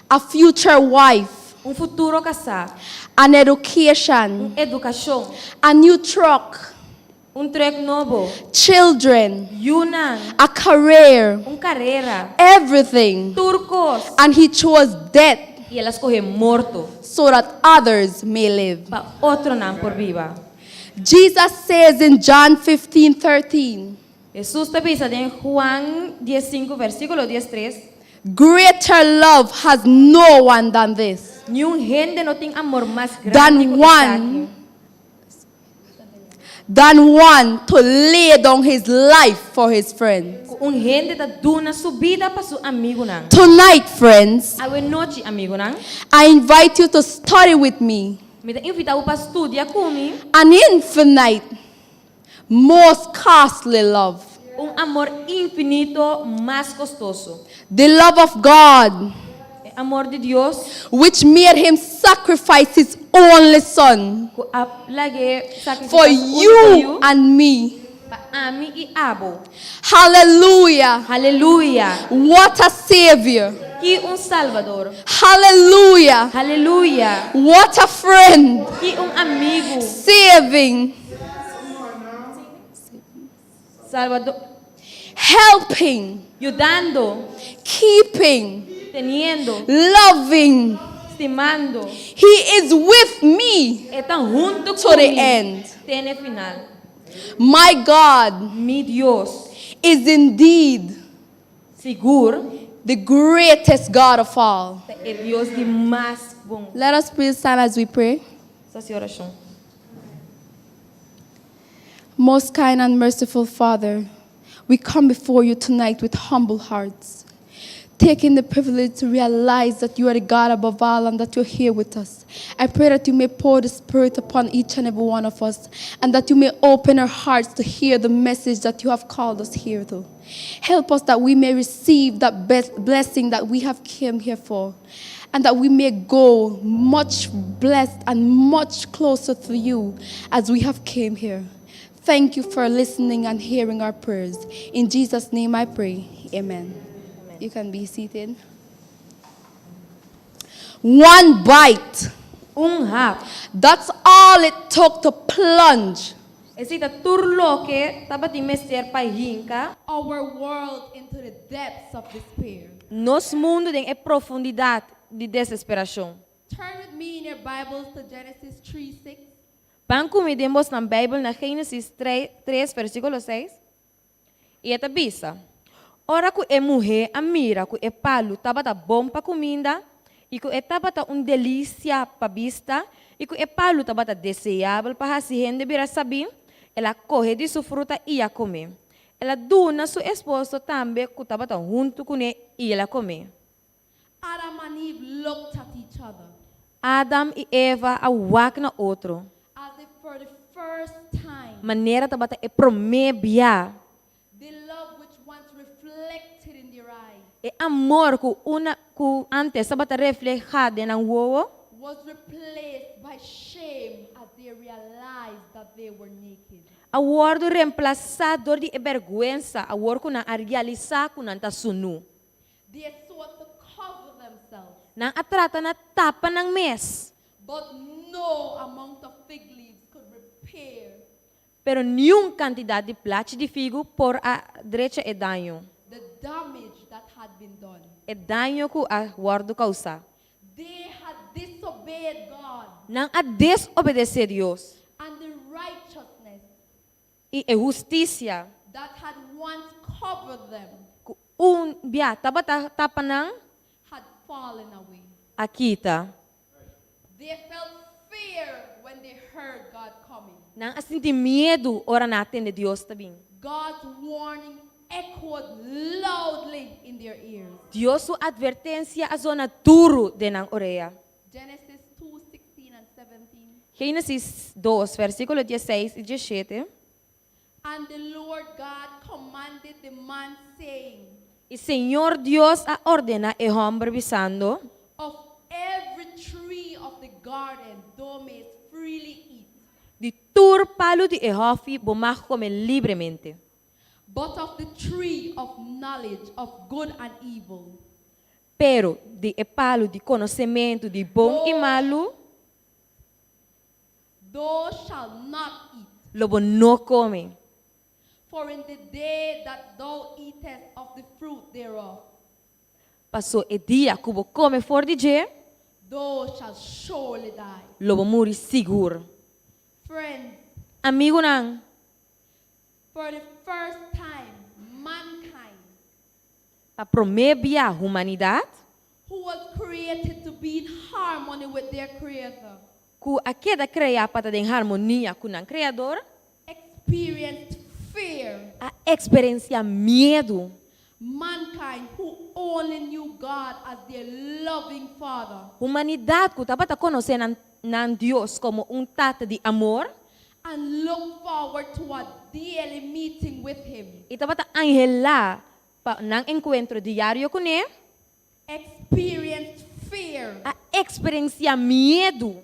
A future wife, Un futuro kasá, an education, un edukashon, a new truck, un trùk nobo, children, yunan, a career, un karera, everything. Tur kos. And he chose death I el a skohe morto so that others may live. Pa otronan por biba. Jesus says in John 15 13, Hesus ta bisa den Juan 15 versíkulo 13, Greater love has no one than this, Niun hende no tin amor mas than grandi ku one esaki. Than one to lay down his life for his friends. Ku un hende ta duna su bida pa su amigunan. Tonight, friends, Awe nochi, amigunan, I invite you to study with me mi ta invitá bo pa studia ku mi an infinite, most costly love. Un amor infinito mas kostoso. The love of God, E amor di Dios which made him sacrifice his only son ku a lag'é sakrifiká for su úniko you yu and me. Pa ami i abo. Hallelujah. Haleluya. What a savior. Ki un Salbador. Hallelujah. Haleluya. What a friend. Ki un amigu. Saving, Salbador. Helping, Yudando. Keeping, Teniendo. loving. Stimando. He is with me E ta huntu to the ku mi. end. Te na final. My God Mi Dios is indeed sigur the greatest God of all. ta e Dios di mas bon. Let us please stand as we pray. Hasi orashon. Most kind and merciful Father, we come before you tonight with humble hearts, taking the privilege to realize that you are the God above all and that you're here with us. I pray that you may pour the Spirit upon each and every one of us and that you may open our hearts to hear the message that you have called us here to. Help us that we may receive that blessing that we have came here for, and that we may go much blessed and much closer to you as we have came here. Thank you for listening and hearing our prayers. In Jesus' name I pray. Amen. You can be seated. One bite. Un hap. That's all it took to plunge Esei ta tur loke tabatin mester pa hinka our world into the depths of despair. Nos mundu den e profundidat di desesperashon. Turn with me in your Bibles to Genesis 3 6. Ban ku mi den bosnan Beibel na Génesis 3, versíkulo 6. I e ta bisa, Ora ku e muhé a mira ku e palu tabata bon pa kuminda, i ku e tabata un delisia pa bista, i ku e palu tabata deseabel pa hasi hende bira sabí, el a kohe di su fruta i a kome. El a duna su esposo tambe ku tabata huntu kuné, i el a kome. Adam and Eve looked at each other Adam i Eva a wak na otro. as if for the first time Manera tabata e promé bia. the love which once reflected in their eyes E amor ku una ku ántes tabata reflehá den nan wowo. was replaced by shame as they realized that they were naked. A wòrdu remplasá dor di e bèrgwensa awor ku nan a realisá ku nan ta sunú. They sought to cover themselves, Nan a trata na tapa nan mes. but no amount of fig leaves could repair Pero niun kantidat di plachi di figu por a drecha e daño. the damage that had been done. E daño ku a wòrdu kousá. They had disobeyed God, Nan a desobedesé Dios. and the righteousness I e hustisia that had once covered them ku un bia tabata tapa nan had fallen away. a kita. They felt fear when they heard God coming. Nan a sinti miedu ora nan a tende Dios ta bin. God's warning echoed loudly in their ears. Dios su atvertensia a zona duru den nan orea. Genesis 2 16 and 17. Génesis 2, versíkulo 16 i 17. And the Lord God commanded the man, saying, I Señor Dios a ordená e hòmber bisando, Of every tree of the garden thou mayest freely eat, Di tur palu di e hòfi bo mag kome libremente. but of the tree of knowledge of good and evil, Pero di e palu di konosementu di bon i malu, thou shalt not eat. lo bo no kome. For in the day that thou eatest of the fruit thereof, Paso e dia ku bo kome for di dje, thou shalt surely die. lo bo muri sigur. Friends, Amigunan, for the first time, mankind, pa promé bia humanidat, who was created to be in harmony with their Creator, ku a keda kreá pa ta den harmonia ku nan Kreador, experienced fear. a eksperensiá miedu. Mankind who only knew God as their loving Father Humanidat ku tabata konosé nan nan Dios komo un Tata di amor, and looked forward to a daily meeting with Him, i tabata anhelá pa nan enkuentro diario kuné, experienced fear, a eksperensiá miedu.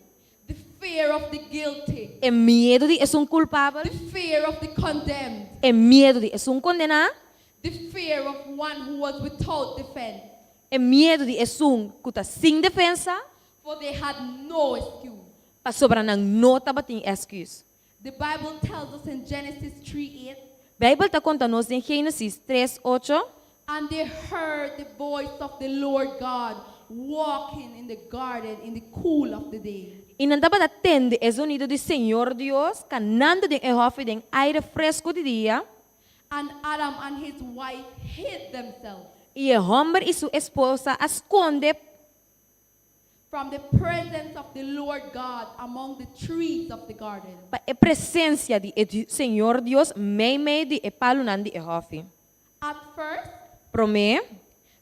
the fear of the guilty, E miedu di esun kulpabel, the fear of the condemned, e miedu di esun kondená, the fear of one who was without defense, e miedu di esun ku ta sin defensa, for they had no excuse. pasobra nan no tabatin èsküs. The Bible tells us in Genesis 3 8, Beibel ta konta nos den Génesis 3, 8. And they heard the voice of the Lord God walking in the garden in the cool of the day. I nan tabata tende e zonido di Señor Dios kanando den e hòfi den aire fresku di dia. And Adam and his wife hid themselves I e hòmber i su esposa a skonde from the presence of the Lord God among the trees of the garden. pa e presensia di e Señor Dios meimei di e palunan di e hòfi. At first, Promé,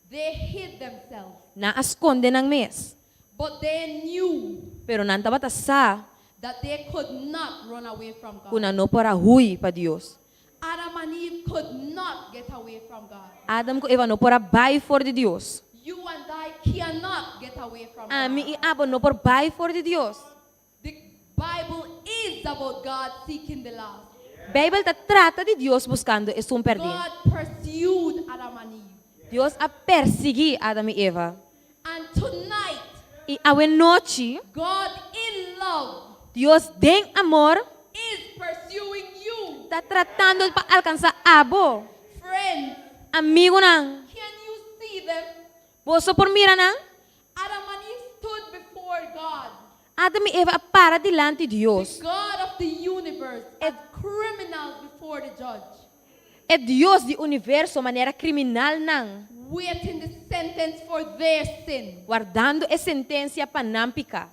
they hid themselves, nan a skonde nan mes. but they knew Pero nan tabata sa that they could not run away from ku God. nan no por a hui pa Dios. Adam and Eve could not get away from God. Adam ku Eva no por a bai for di Dios. You and I cannot get away from God. Ami i abo no por bai for di Dios. The Bible is about God seeking the lost. Beibel ta trata di Dios buskando esun pèrdí. God pursued Adam and Eve. Dios a persiguí Adam i Eva. And tonight, I awe nochi, God in love Dios den amor is pursuing you. ta tratando pa alkansá abo. Friends, Amigunan, can you see them? boso por mira nan? Adam and Eve stood before God, Adam i Eva a para dilanti Dios. the God of the universe, as criminals before the judge, E Dios di universo manera kriminalnan, waiting the sentence for their sin. wardando e sentensia pa nan piká.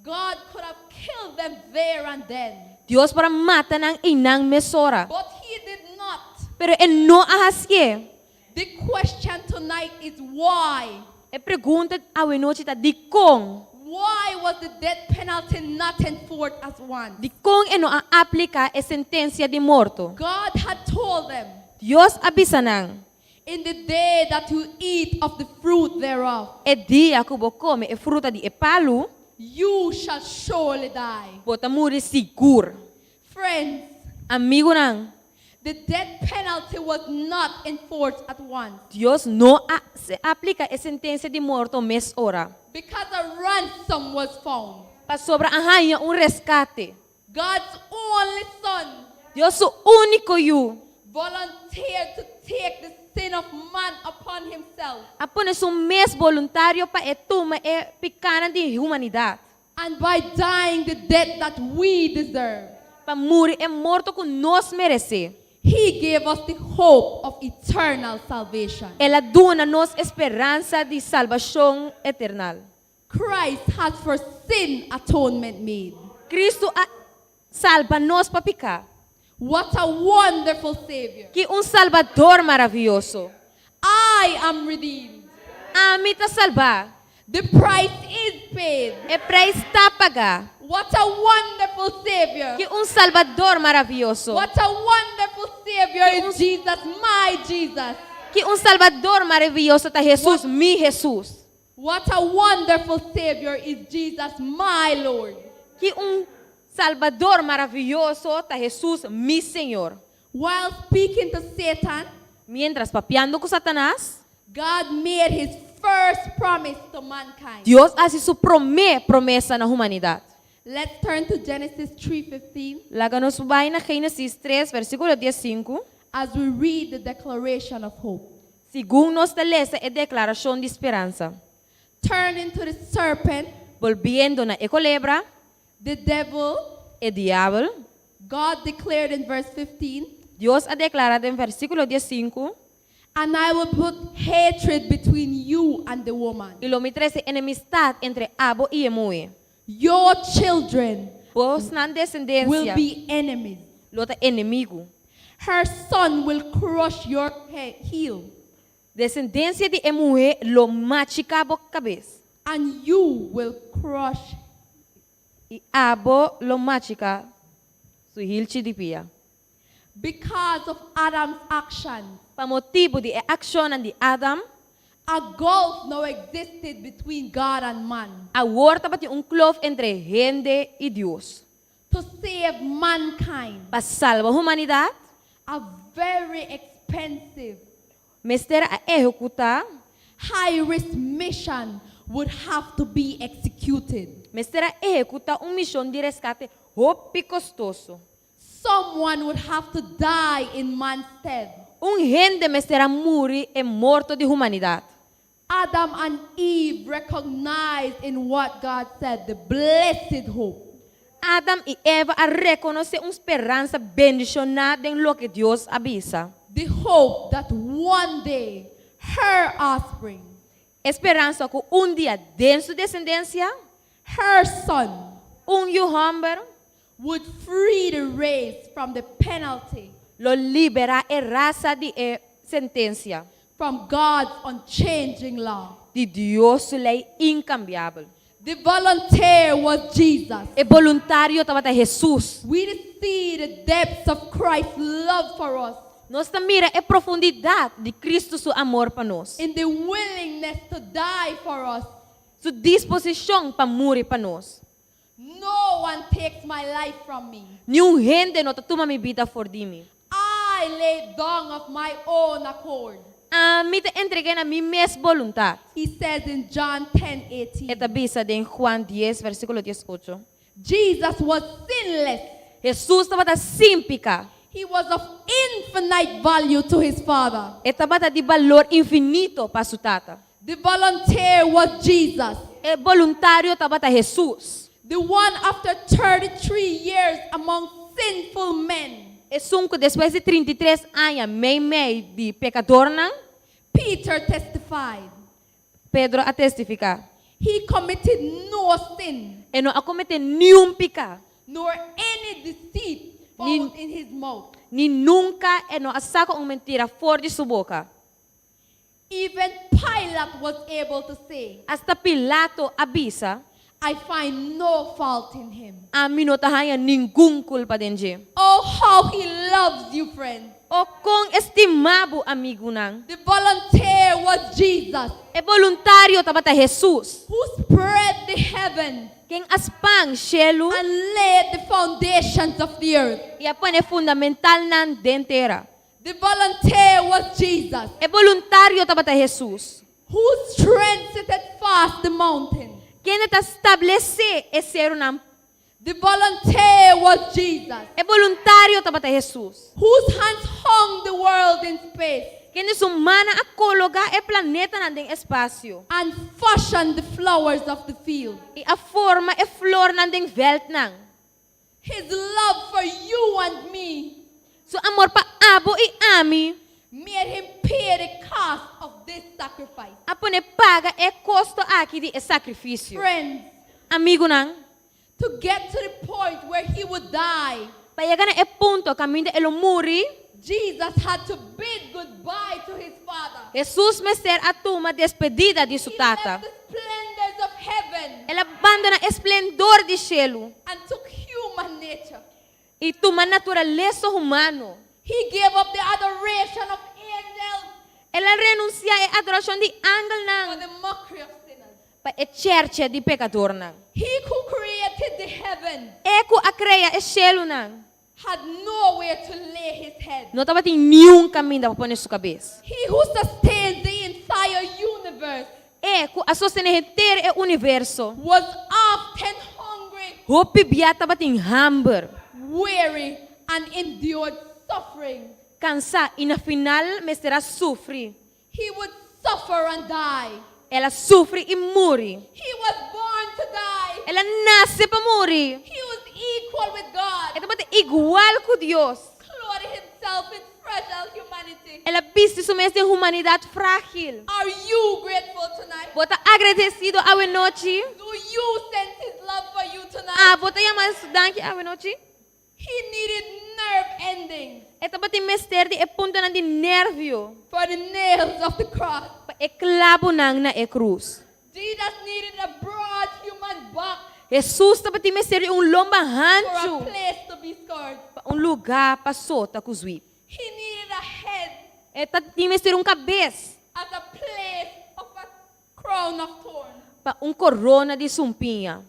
God could have killed them there and then, Dios por a mata nan einan mesora. but He did not. Pero e no a hasié. The question tonight is why? E pregunta awe nochi ta dikon. Why was the death penalty not enforced at once? Dikon e no a apliká e sentensia di morto. God had told them, Dios a bisa nan. In the day that you eat of the fruit thereof, E dia ku bo kome e fruta di e palu, you shall surely die. bo ta muri sigur. Friends, Amigunan, the death penalty was not enforced at once Dios no a se apliká e sentensia di morto mesora. because a ransom was found. Pasobra a haña un reskate. God's only son Dios su úniko yu volunteered to take the sin of man upon himself. a pone su mes boluntario pa e tuma e pikánan di humanidat. And by dying the death that we deserve, Pa muri e morto ku nos meresé. he gave us the hope of eternal salvation. El a duna nos speransa di salbashon eterno. Christ has for sin atonement made. Kristu a salba nos pa piká. What a wonderful Savior. Ki un Salbador maravioso. I am redeemed. Ami ta salbá. The price is paid. E preis ta pagá. What a wonderful Savior. Ki un Salbador maravioso. What a wonderful Savior is Jesus, my Jesus. Ki un Salbador maravioso ta Hesus, mi Hesus. What a wonderful Savior is Jesus, my Lord. Ki un Salbador maravioso ta Hesus, mi Señor. While speaking to Satan, Miéntras papiando ku Satanas, God made his first promise to mankind. Dios a hasi su promé promesa na humanidat. Let's turn to Genesis 3:15 Laga nos bai na Génesis 3, versíkulo 15. as we read the declaration of hope. Segun nos ta lesa e deklarashon di speransa. Turning to the serpent, Bolbiendo na e kolebra, the devil, e diabel, God declared in verse 15, Dios a deklará den versíkulo 15, And I will put hatred between you and the woman, i lo mi trese enemistat entre abo i e muhé. Your children Bosonan will desendensia be enemies. lo ta enemigu. Her son will crush your heel, Desendensia di e muhé lo machiká bo kabes. and you will crush. I abo lo machiká su hilchi di pia. Because of Adam's action, Pa motibu di e akshonnan di Adam, a gulf now existed between God and man. awor tabatin un klof entre hende i Dios. To save mankind, Pa salba humanidat, a very expensive, mester a ehekutá, high risk mission would have to be executed. mester a ehekutá un mishon di reskate hopi kostoso. Someone would have to die in man's stead. Un hende mester a muri e morto di humanidat. Adam and Eve recognized in what God said the blessed hope. Adam i Eva a rekonosé un speransa bendishoná den loke Dios a bisa. The hope that one day her offspring, Speransa ku un dia den su desendensia, her son, un yu hòmber would free the race from the penalty lo liberá e rasa di e sentensia from God's unchanging law. di Dios su lei inkambiabel. The volunteer was Jesus. E boluntario tabata Hesus. We see the depths of Christ's love for us Nos ta mira e profundidat di Kristu su amor pa nos. in the willingness to die for us. Su disposishon pa muri pa nos. No one takes my life from me. Niun hende no ta tuma mi bida for di mi. I lay down of my own accord. Ami ta entreg'é na mi mes boluntat. He says in John 10 E 18. ta bisa den Juan 10, versíkulo 18. Jesus was sinless. Hesus tabata sin piká. He was of infinite value to his Father. E tabata di balor infinito pa su Tata. The volunteer was Jesus. E boluntario tabata Hesus. The one after 33 years among sinful men. Esun ku despues di 33 aña meimei di pekadornan, Peter testified. Pedro a testifiká. He committed no sin, E no a kometé niun piká, nor any deceit found in his mouth. ni nunka e no a saka un mentira for di su boka. Even Pilate was able to say, Asta Pilato a bisa, I find no fault in him. Ami no ta haña ningun kulpa den dje. Oh, how he loves you, friends. O kon e stima bo, amigunan. The volunteer was Jesus, E boluntario tabata Hesus, who spread the heavens ken a span shelu and laid the foundations of the earth. i a pone fundamentalnan den tera. The volunteer was Jesus, E boluntario tabata Hesus, whose strength set fast the mountain. ken ta establesé e serunan. The volunteer was Jesus, E boluntario tabata Hesus, whose hands hung the world in space ken su mannan a kologá e planetanan den espasio and fashioned the flowers of the field. I a forma e flornan den vèltnan. His love for you and me Su amor pa abo i ami made him pay the cost of this sacrifice. a pon'é paga e kosto aki di e sakrifisio. Friends, Amigunan, to get to the point where he would die, pa yega na e punto kaminda e lo muri, Jesus had to bid goodbye to his father. Hesus mester a tuma despedida di su He tata. left the splendors of heaven El a bandoná e splendor di shelu and took human nature. i tuma naturalesa humano. He gave up the adoration of angels El a renunsiá e adorashon di for angelnan the mockery of sinners. pa e chèrchè di pekadornan. He who created the heavens E ku a krea e shelunan had nowhere to lay his head. no tabatin niun kaminda pa pone su kabes. He who sustains the entire universe E ku a sostené henter e universo was often hungry, hopi bia tabatin hamber, weary, and endured suffering. kansá i na final mester a sufri. He would suffer and die. El a sufri i muri. He was born to die. El a nase pa muri. He was equal with God, E tabata igual ku Dios. clothed himself in fragile humanity. El a bisti su mes den humanidat frágil. Are you grateful tonight? Bo ta agradesido awe nochi? Do you sense his love for you tonight? Abo ta yama su danki awe nochi? He needed nerve endings E tabatin mester di e puntonan di nervio for the nails of the cross. pa e klabunan na e krus. Jesus needed a broad human back Hesus tabatin mester di un lomba for a hanchu place to be scourged. pa un lugá pa sota ku zwip. He needed a head E tabatin mester un kabes as a place of a crown of thorns. pa un korona di sumpiña.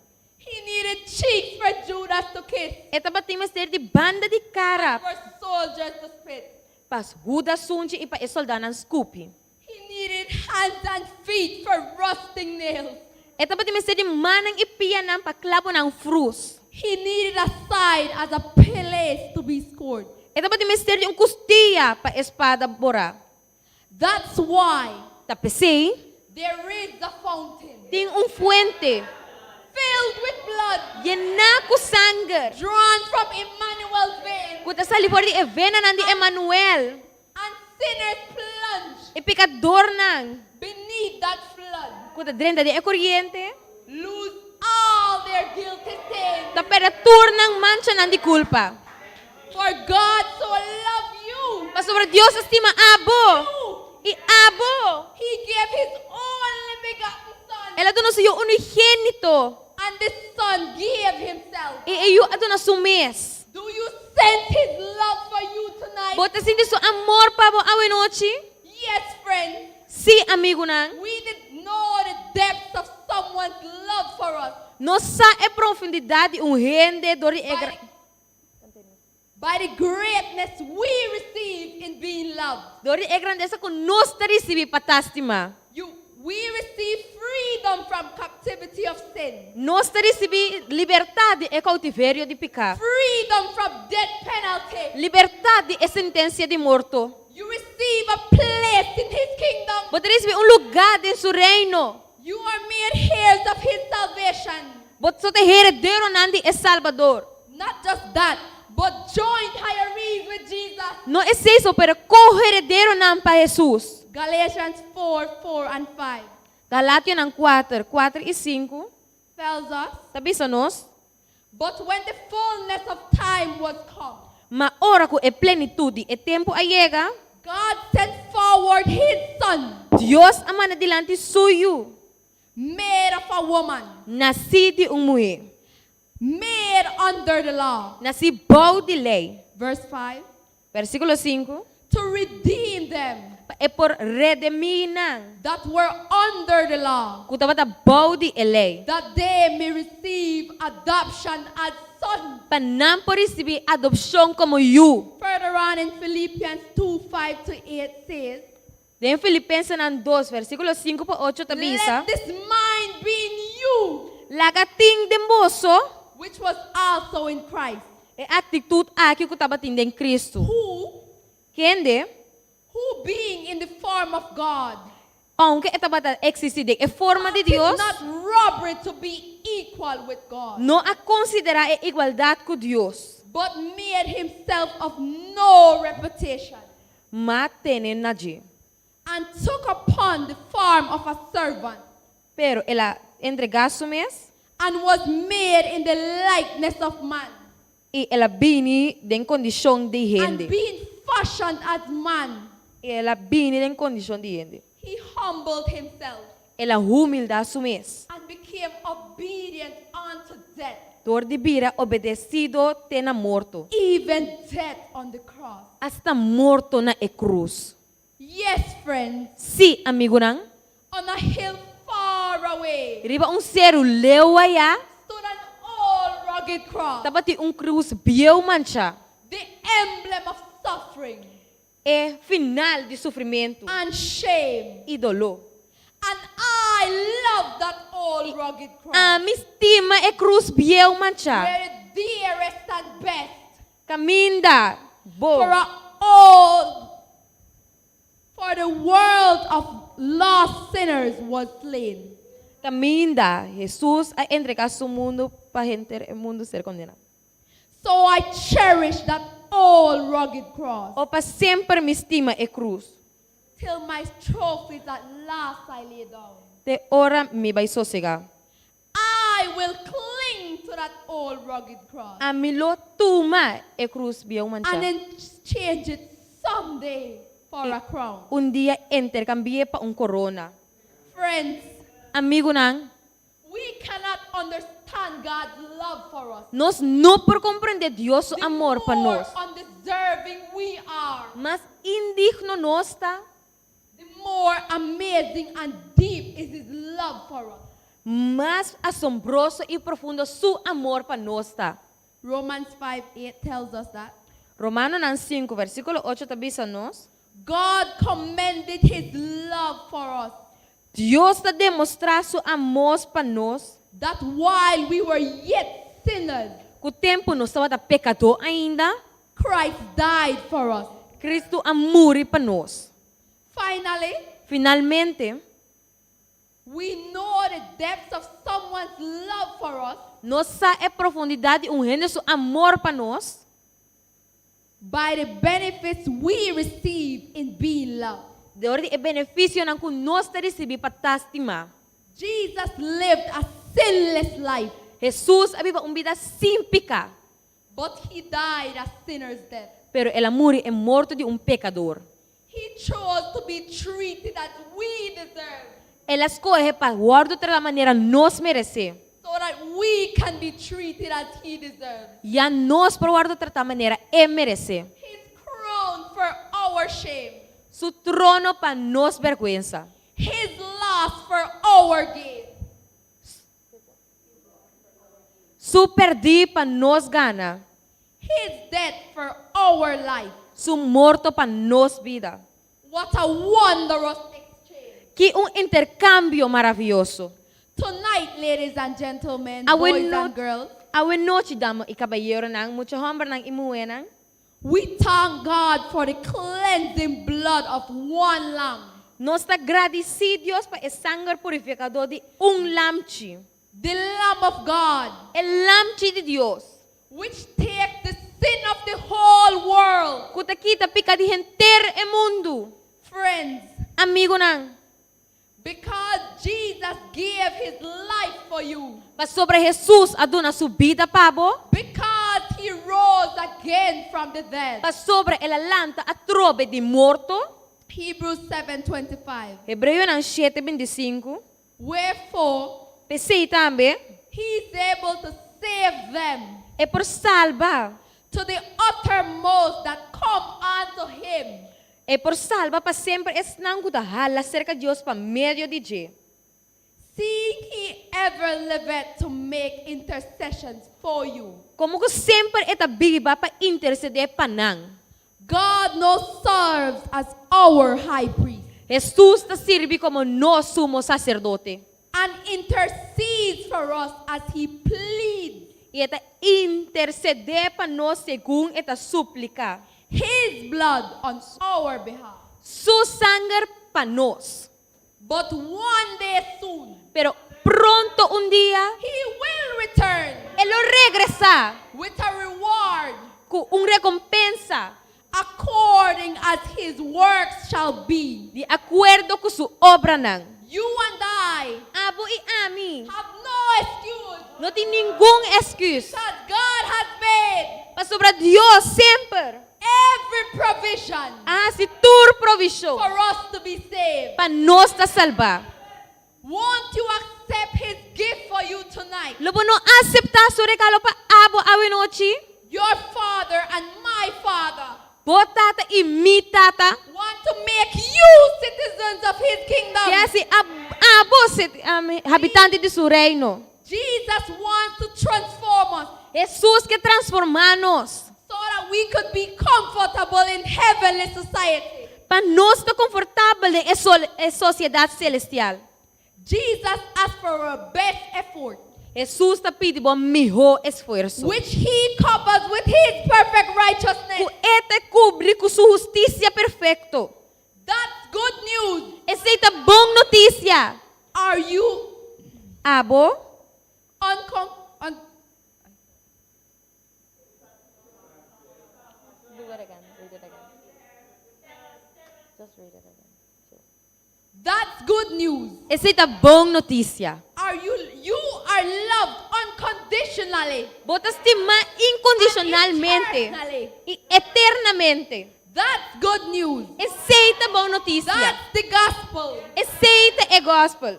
He needed cheeks for Judas to kiss, E tabatin mester di banda di kara for soldiers to spit. pa Hudas sunchi i pa e sòldánan skupi. He needed hands and feet for rusting nails. E tabatin mester di mannan i pianan pa klabunan frus. He needed a side as a place to be scourged. E tabatin mester di un kustia pa e spada bora. That's why Ta p'esei, there is a fountain tin un fuente filled with blood yená ku sanger drawn from Emmanuel's veins ku ta sali for di e venanan di Emmanuel. and sinners plunge E pekadornan beneath that flood ku ta drenta den e koriente lose all their guilty stains. ta pèrdè tur nan manchanan di kulpa. For God so loved you. Pasobra Dios a stima abo You. i abo. He gave his only begotten son. El a duna su Yu unigénito. And the Son gave himself. I e Yu a duna su mes. Do you sense his love for you tonight? Bo ta sinti su amor pa bo awe nochi? Yes, friends. Sí, amigunan. We didn't know the depths of someone's love for us. Nos sa e profundidat di un hende dor di e By by the greatness we receive in being loved. Dor di e grandesa ku nos ta risibí pa ta stimá. You, we receive freedom from captivity of sin. Nos ta risibí libertat di e koutiverio di piká. Freedom from death penalty. Libertat di e sentensia di morto. You receive a place in his kingdom. Bo ta risibí un lugá den su reino. You are made heirs of his salvation. Bo ta herederonan di e Salbador. Not just that, but joint heirs with Jesus. No esei so, pero ko-herederonan pa Hesus. Galatians 4, 4 and 5 Galationan 4, 4 i 5 tells us, ta bisa nos. But when the fullness of time was come, Ma ora ku e plenitut di e tempu a yega, God sent forward his son, Dios a manda dilanti su Yu, made of a woman, nasí di un muhé, made under the law. Nasí bou di lei. Verse 5. Versíkulo 5. To redeem them Pa e por redimí nan that were under the law, ku tabata bou di e lei, that they may receive adoption as sons. Pa nan por risibí adopshon komo yu. Further on in Philippians 2 5 to 8 says, Den Filipensenan 2, versíkulo 5 pa 8 ta bisa, Let this mind be in you, Laga tin den boso which was also in Christ. E aktitut aki ku tabatin den Kristu. Who, Kende, who being in the form of God, ounke e tabata eksistí den e forma di thought it Dios, not robbery to be equal with God, no a konsiderá e igualdat ku Dios, but made himself of no reputation, ma tene na dje. and took upon the form of a servant, Pero el a entregá su mes and was made in the likeness of man. I el a bini den kondishon di And hende. being fashioned as man, I el a bini den kondishon di hende. he humbled himself El a humildá su mes. and became obedient unto death, Dor di bira obedesido te na morto. even death on the cross. Asta morto na e krus. Yes, friends, Sí, amigunan. on a hill far away Riba un seru leu ayá stood an old rugged cross, tabatin un krus bieu manchá. the emblem of suffering E final di sufrimentu and shame. i doló. And I love that old rugged cross, Ami stima e krus bieu manchá. where the dearest and best Kaminda bo. for a old for the world of lost sinners was slain. Kaminda Hesus a entregá su mundu pa henter e mundu ser kondená. So I cherish that old rugged cross O pa semper mi stima e krus. till my trophies at last I lay down. Te ora mi bai sosegá. I will cling to that old rugged cross Ami lo tuma e krus bieu and manchá. exchange it someday for a crown. Un dia interkambi'é pa un korona. Friends, Amigunan, we cannot understand God's love for us. nos no por komprondé Dios su The amor pa more nos. undeserving we are, Mas indigno nos ta, the more amazing and deep is His love for us. mas asombroso i profundo su amor pa nos ta. Romans 5 8 tells us that. Romanonan 5, versíkulo 8 ta bisa nos. God commended His love for us, Dios ta demostrá su amor pa nos. that while we were yet sinners, Ku tempu nos tabata pekadó ainda, Christ died for us. Kristu a muri pa nos. Finally, Finalmente, we know the depths of someone's love for us nos sa e profundidat di un hende su amor pa nos by the benefits we receive in being loved. Dor di e benefisionan ku nos ta risibí pa ta stimá. Jesus lived a sinless life, Hesus a biba un bida sin piká, but he died a sinner's death. pero el a muri e morto di un pekadó. He chose to be treated as we deserve. El a skohe pa wòrdu tratá manera nos meresé. So that we can be treated as he deserves. Ya nos por wòrdu tratá manera e meresé. His crown for our shame. Su trono pa nos bèrgwensa. His loss for our gain. Su pèrdí pa nos gana. His death for our life. Su morto pa nos bida. What a wondrous exchange. Ki un interkambio maravioso. Tonight, ladies and gentlemen, Awe boys no- and girls, Awe nochi, dama i kabayeronan, mucha hòmbernan i muhénan. we thank God for the cleansing blood of one lamb. Nos ta gradisí Dios pa e sanger purifikadó di un lamchi. The Lamb of God. E lamchi di Dios. Which takes the sin of the whole world. Ku ta kita piká di henter e mundu. Friends. Amigunan. Because Jesus gave his life for you. Pasobra Hesus a duna su bida pa bo. Because he rose again from the dead. Pasobra el a lanta atrobe di morto. Hebrews 7:25. Hebreonan 7:25. Wherefore, P'esei tambe. He is able to save them. E por salba. To the uttermost that come unto him. E por salba pa semper esnan ku ta hala serka Dios pa medio di dje. Seeing he ever liveth to make intercessions for you. Komo ku semper e ta biba pa intersedé pa nan. God now serves as our high priest. Hesus ta sirbi komo nos sumo saserdote. And intercedes for us as he pleads. I e ta intersedé pa nos segun e ta supliká. His blood on our behalf. Su sanger pa nos. But one day soon. Pero pronto un dia. He will return. E lo regresá. With a reward. Ku un rekompensa. According as his works shall be. Di akuerdo ku su obranan. You and I. Abo i ami. Have no excuse. No tin ningun èsküs. Because God has made. Pasobra Dios semper. Every provision. A hasi tur provishon. For us to be saved. Pa nos ta salbá. Won't you accept his gift for you tonight? Lo bo no aseptá su regalo pa abo awe nochi? Your father and my father. Bo tata i mi tata. Want to make you citizens of his kingdom. Ke hasi abo habitante di su reino. Jesus wants to transform us. Hesus ke transformá nos. So that we could be comfortable in heavenly society. Pa nos ta konfortabel den e sosiedat selestial. Jesus asked for our best effort. Hesus ta pidi bo mihó esfuerso. Which he covers with his perfect righteousness. Ku e ta kubri ku su hustisia perfekto. That's good news. Esei ta bon notisia. Are you Abo? uncom un That's good news. Esei ta bon notisia. Are you you are loved unconditionally. Bo ta stimá inkondishonalmente And i eternamente. That's good news. Esei ta bon notisia. That's the gospel. Esei ta e gospel.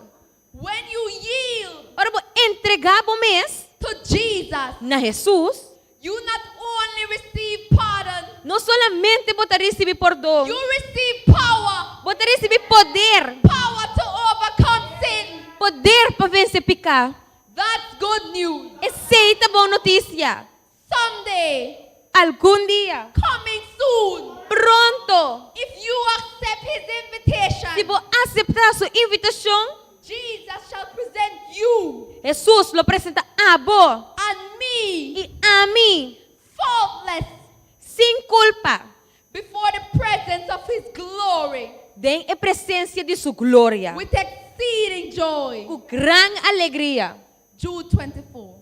When you yield Ora bo entregá bo mes to Jesus, na Hesus, you not only receive pardon, no solamente bo ta risibí pordon, you receive power. Bo ta risibí poder. Power to overcome sin. Poder pa vense piká. That's good news. Esei ta bon notisia. Someday, Algun dia, coming soon, pronto, if you accept his invitation, si bo aseptá su invitashon, Jesus shall present you Hesus lo presentá abo and me i ami faultless sin kulpa before the presence of his glory den e presensia di su gloria with exceeding joy. ku gran alegria. Jude 24.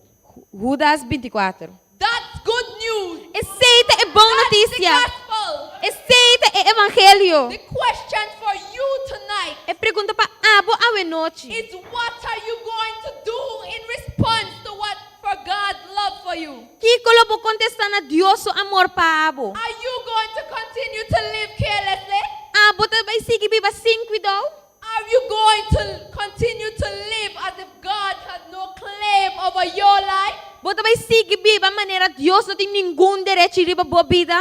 Hudas 24. That's good news. Esei ta e bon That's the notisia. gospel. Esei ta e evangelio. The question for you tonight E pregunta pa abo awe nochi is what are you going to do in response to what for God's love for you? Kiko lo bo kontestá na Dios su amor pa abo? Are you going to continue to live carelessly? Abo ta bai sigui biba sin kuidou? Are you going to continue to live as if God has no claim over your life? Bo ta bai sigui biba manera Dios no tin ningun derechi riba bo bida?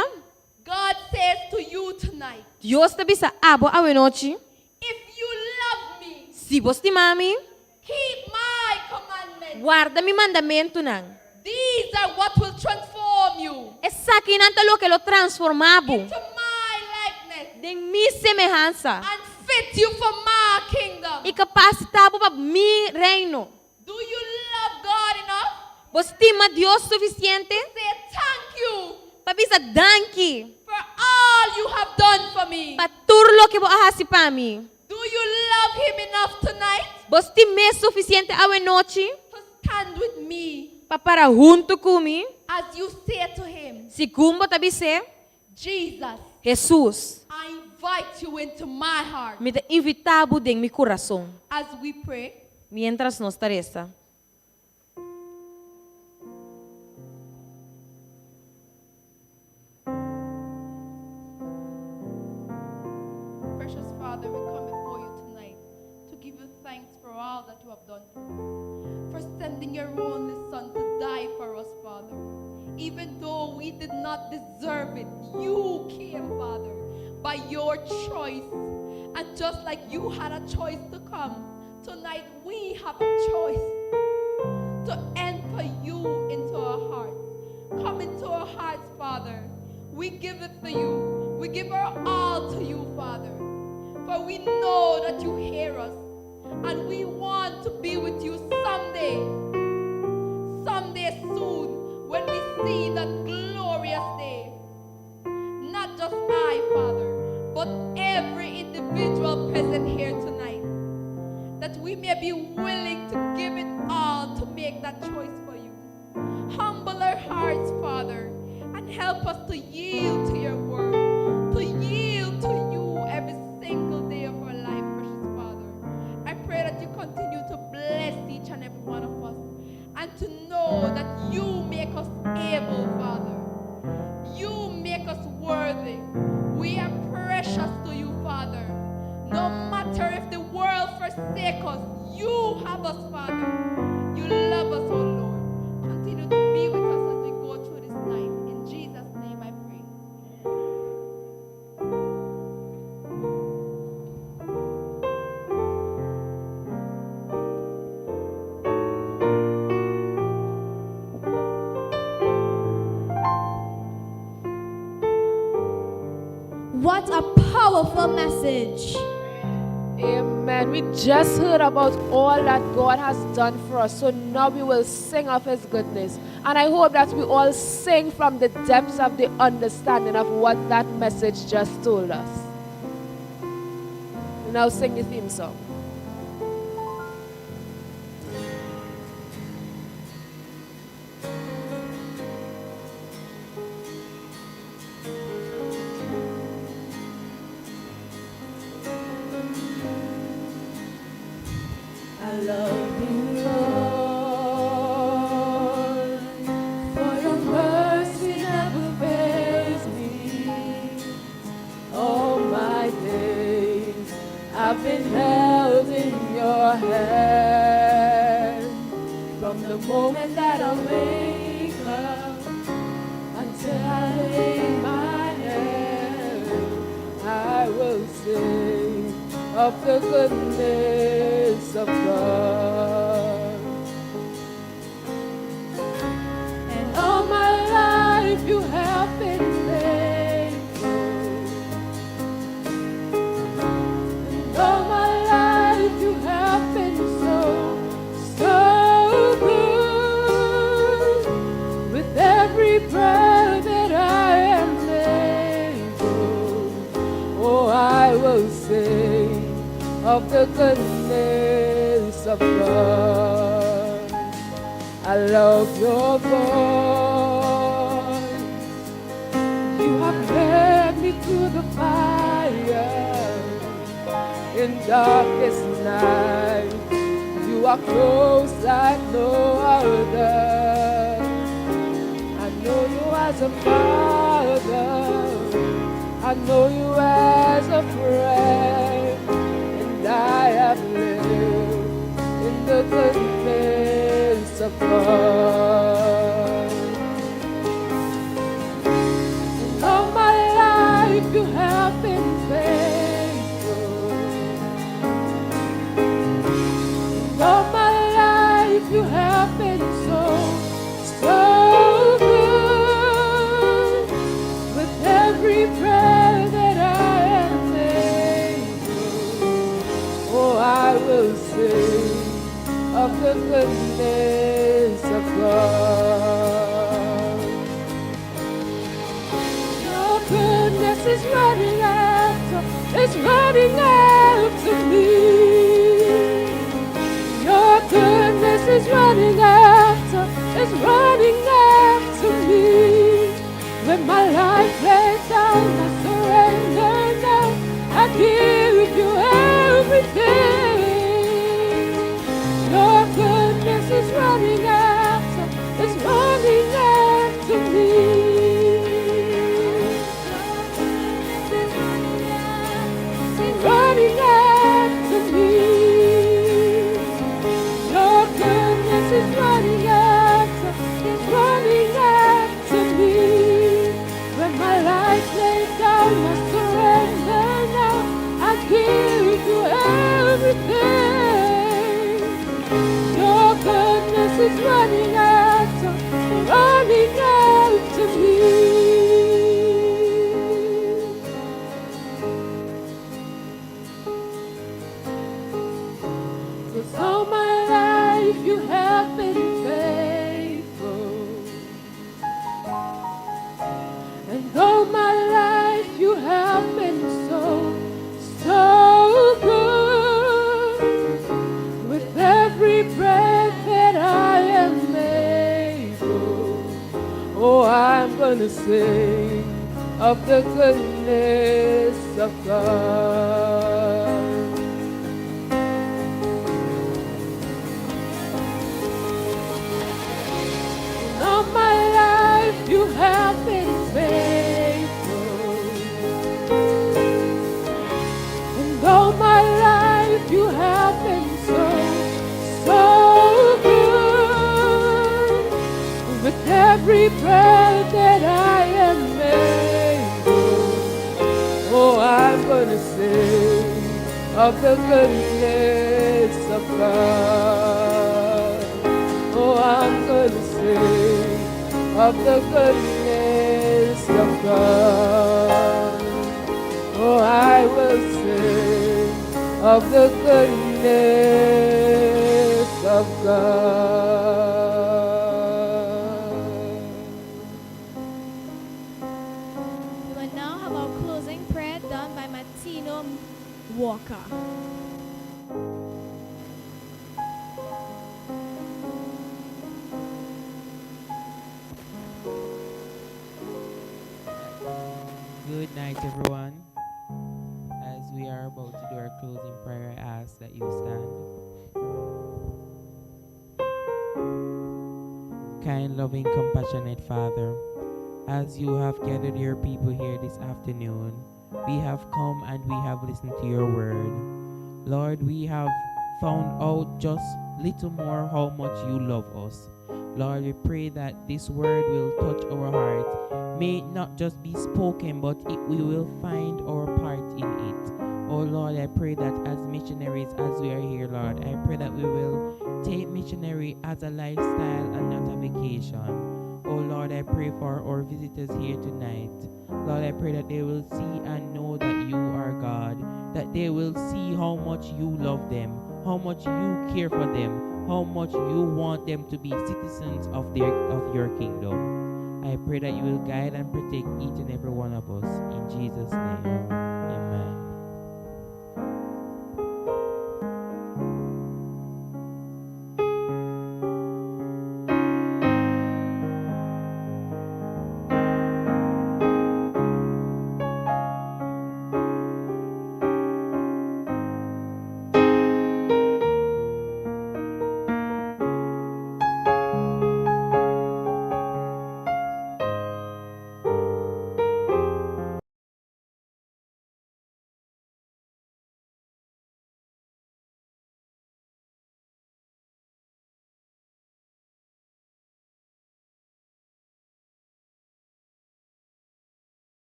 God says to you tonight, Dios ta bisa abo awe nochi. If you love me, Si bo stima mi, keep my commandments. Warda mi mandamentunan. These are what will transform you Esakinan ta loke lo transformá bo. Into my likeness Den mi semehansa. And fit you for my kingdom. I kapasitá bo pa mi reino. Do you love God enough Bo stima Dios sufisiente? To say thank you Pa bisa danki. For all you have done for me? Pa tur loke bo a hasi pa mi. Do you love him enough tonight Bo stim'é sufisiente awe nochi? To stand with me Pa para huntu ku mi? As you say to him, Segun bo ta bis'é, Jesus, Hesus, I invite you into my heart. Mi ta invitá bo den mi kurason. As we pray, Miéntras nos ta resa. Precious Father, we come before you tonight to give you thanks for all that you have done for us, for sending your only Son to die for us, Father. Even though we did not deserve it, you came, Father, by your choice. And just like you had a choice to come, tonight we have a choice to enter you into our hearts. Come into our hearts, Father. We give it to you. We give our all to you, Father. For we know that you hear us. And we want to be with you someday. Someday soon, when we see that glorious day. Not just I, Father, but every individual present here tonight. That we may be willing to give it all to make that choice for you. Humble our hearts, Father, and help us to yield to your word, to yield to you every single day of our life, precious Father. I pray that you continue to bless each and every one of us and to know that you make us able, Father. You make us worthy. We are precious to you, Father. No matter if the world forsake us, you have us, Father. You love us, oh Lord. Continue to be with us as we go through this night. In Jesus' name I pray. What a powerful message! Amen. We just heard about all that God has done for us, so now we will sing of His goodness. And I hope that we all sing from the depths of the understanding of what that message just told us. We now sing the theme song. I love you, Lord, for your mercy never fails me. All my days I've been held in your hand. From the moment that I wake up until I lay my head, I will sing of the goodness of God. And all my life you have been faithful. And all my life you have been so, so good. With every breath that I am able, oh, I will sing of the goodness of God. I love your voice. You have led me through the fire in darkest night. You are close like no other. I know you as a father. I know you as a friend, and I of God. And all my life you have been faithful. And all my life you have been so, so good. With every breath that I am able, oh, I will sing of the goodness of God. Your goodness is running after, it's running after me. Your goodness is running after, it's running after me. When my life lays down, I surrender now. I give you everything. Your goodness is running after, it's running after me. Running after me. Your goodness is running after, it's running after me. When my life lays down, I surrender now. I give you everything. Your goodness is running after, running after me. 'Cause all my life you have been faithful. And all my life you have been so, so good. With every breath that I am able, oh, I'm gonna sing of the goodness of God. All my life you have been faithful. And all my life you have been so, so good. With every breath that I am able, oh, I'm gonna sing of the goodness of God. Oh, I'm gonna sing of the goodness of God. Oh, I will sing of the goodness of God. We will now have our closing prayer done by Martino Walker. Good night, everyone. As we are about to do our closing prayer, I ask that you stand. Kind, loving, compassionate Father, as you have gathered your people here this afternoon, we have come and we have listened to your word. Lord, we have found out just little more how much you love us. Lord, we pray that this word will touch our heart. May it not just be spoken, but we will find our part in it. Oh Lord, I pray that as missionaries, as we are here, Lord, I pray that we will take missionary as a lifestyle and not a vacation. Oh Lord, I pray for our visitors here tonight. Lord, I pray that they will see and know that you are God, that they will see how much you love them, how much you care for them, how much you want them to be citizens of your kingdom. I pray that you will guide and protect each and every one of us. In Jesus' name.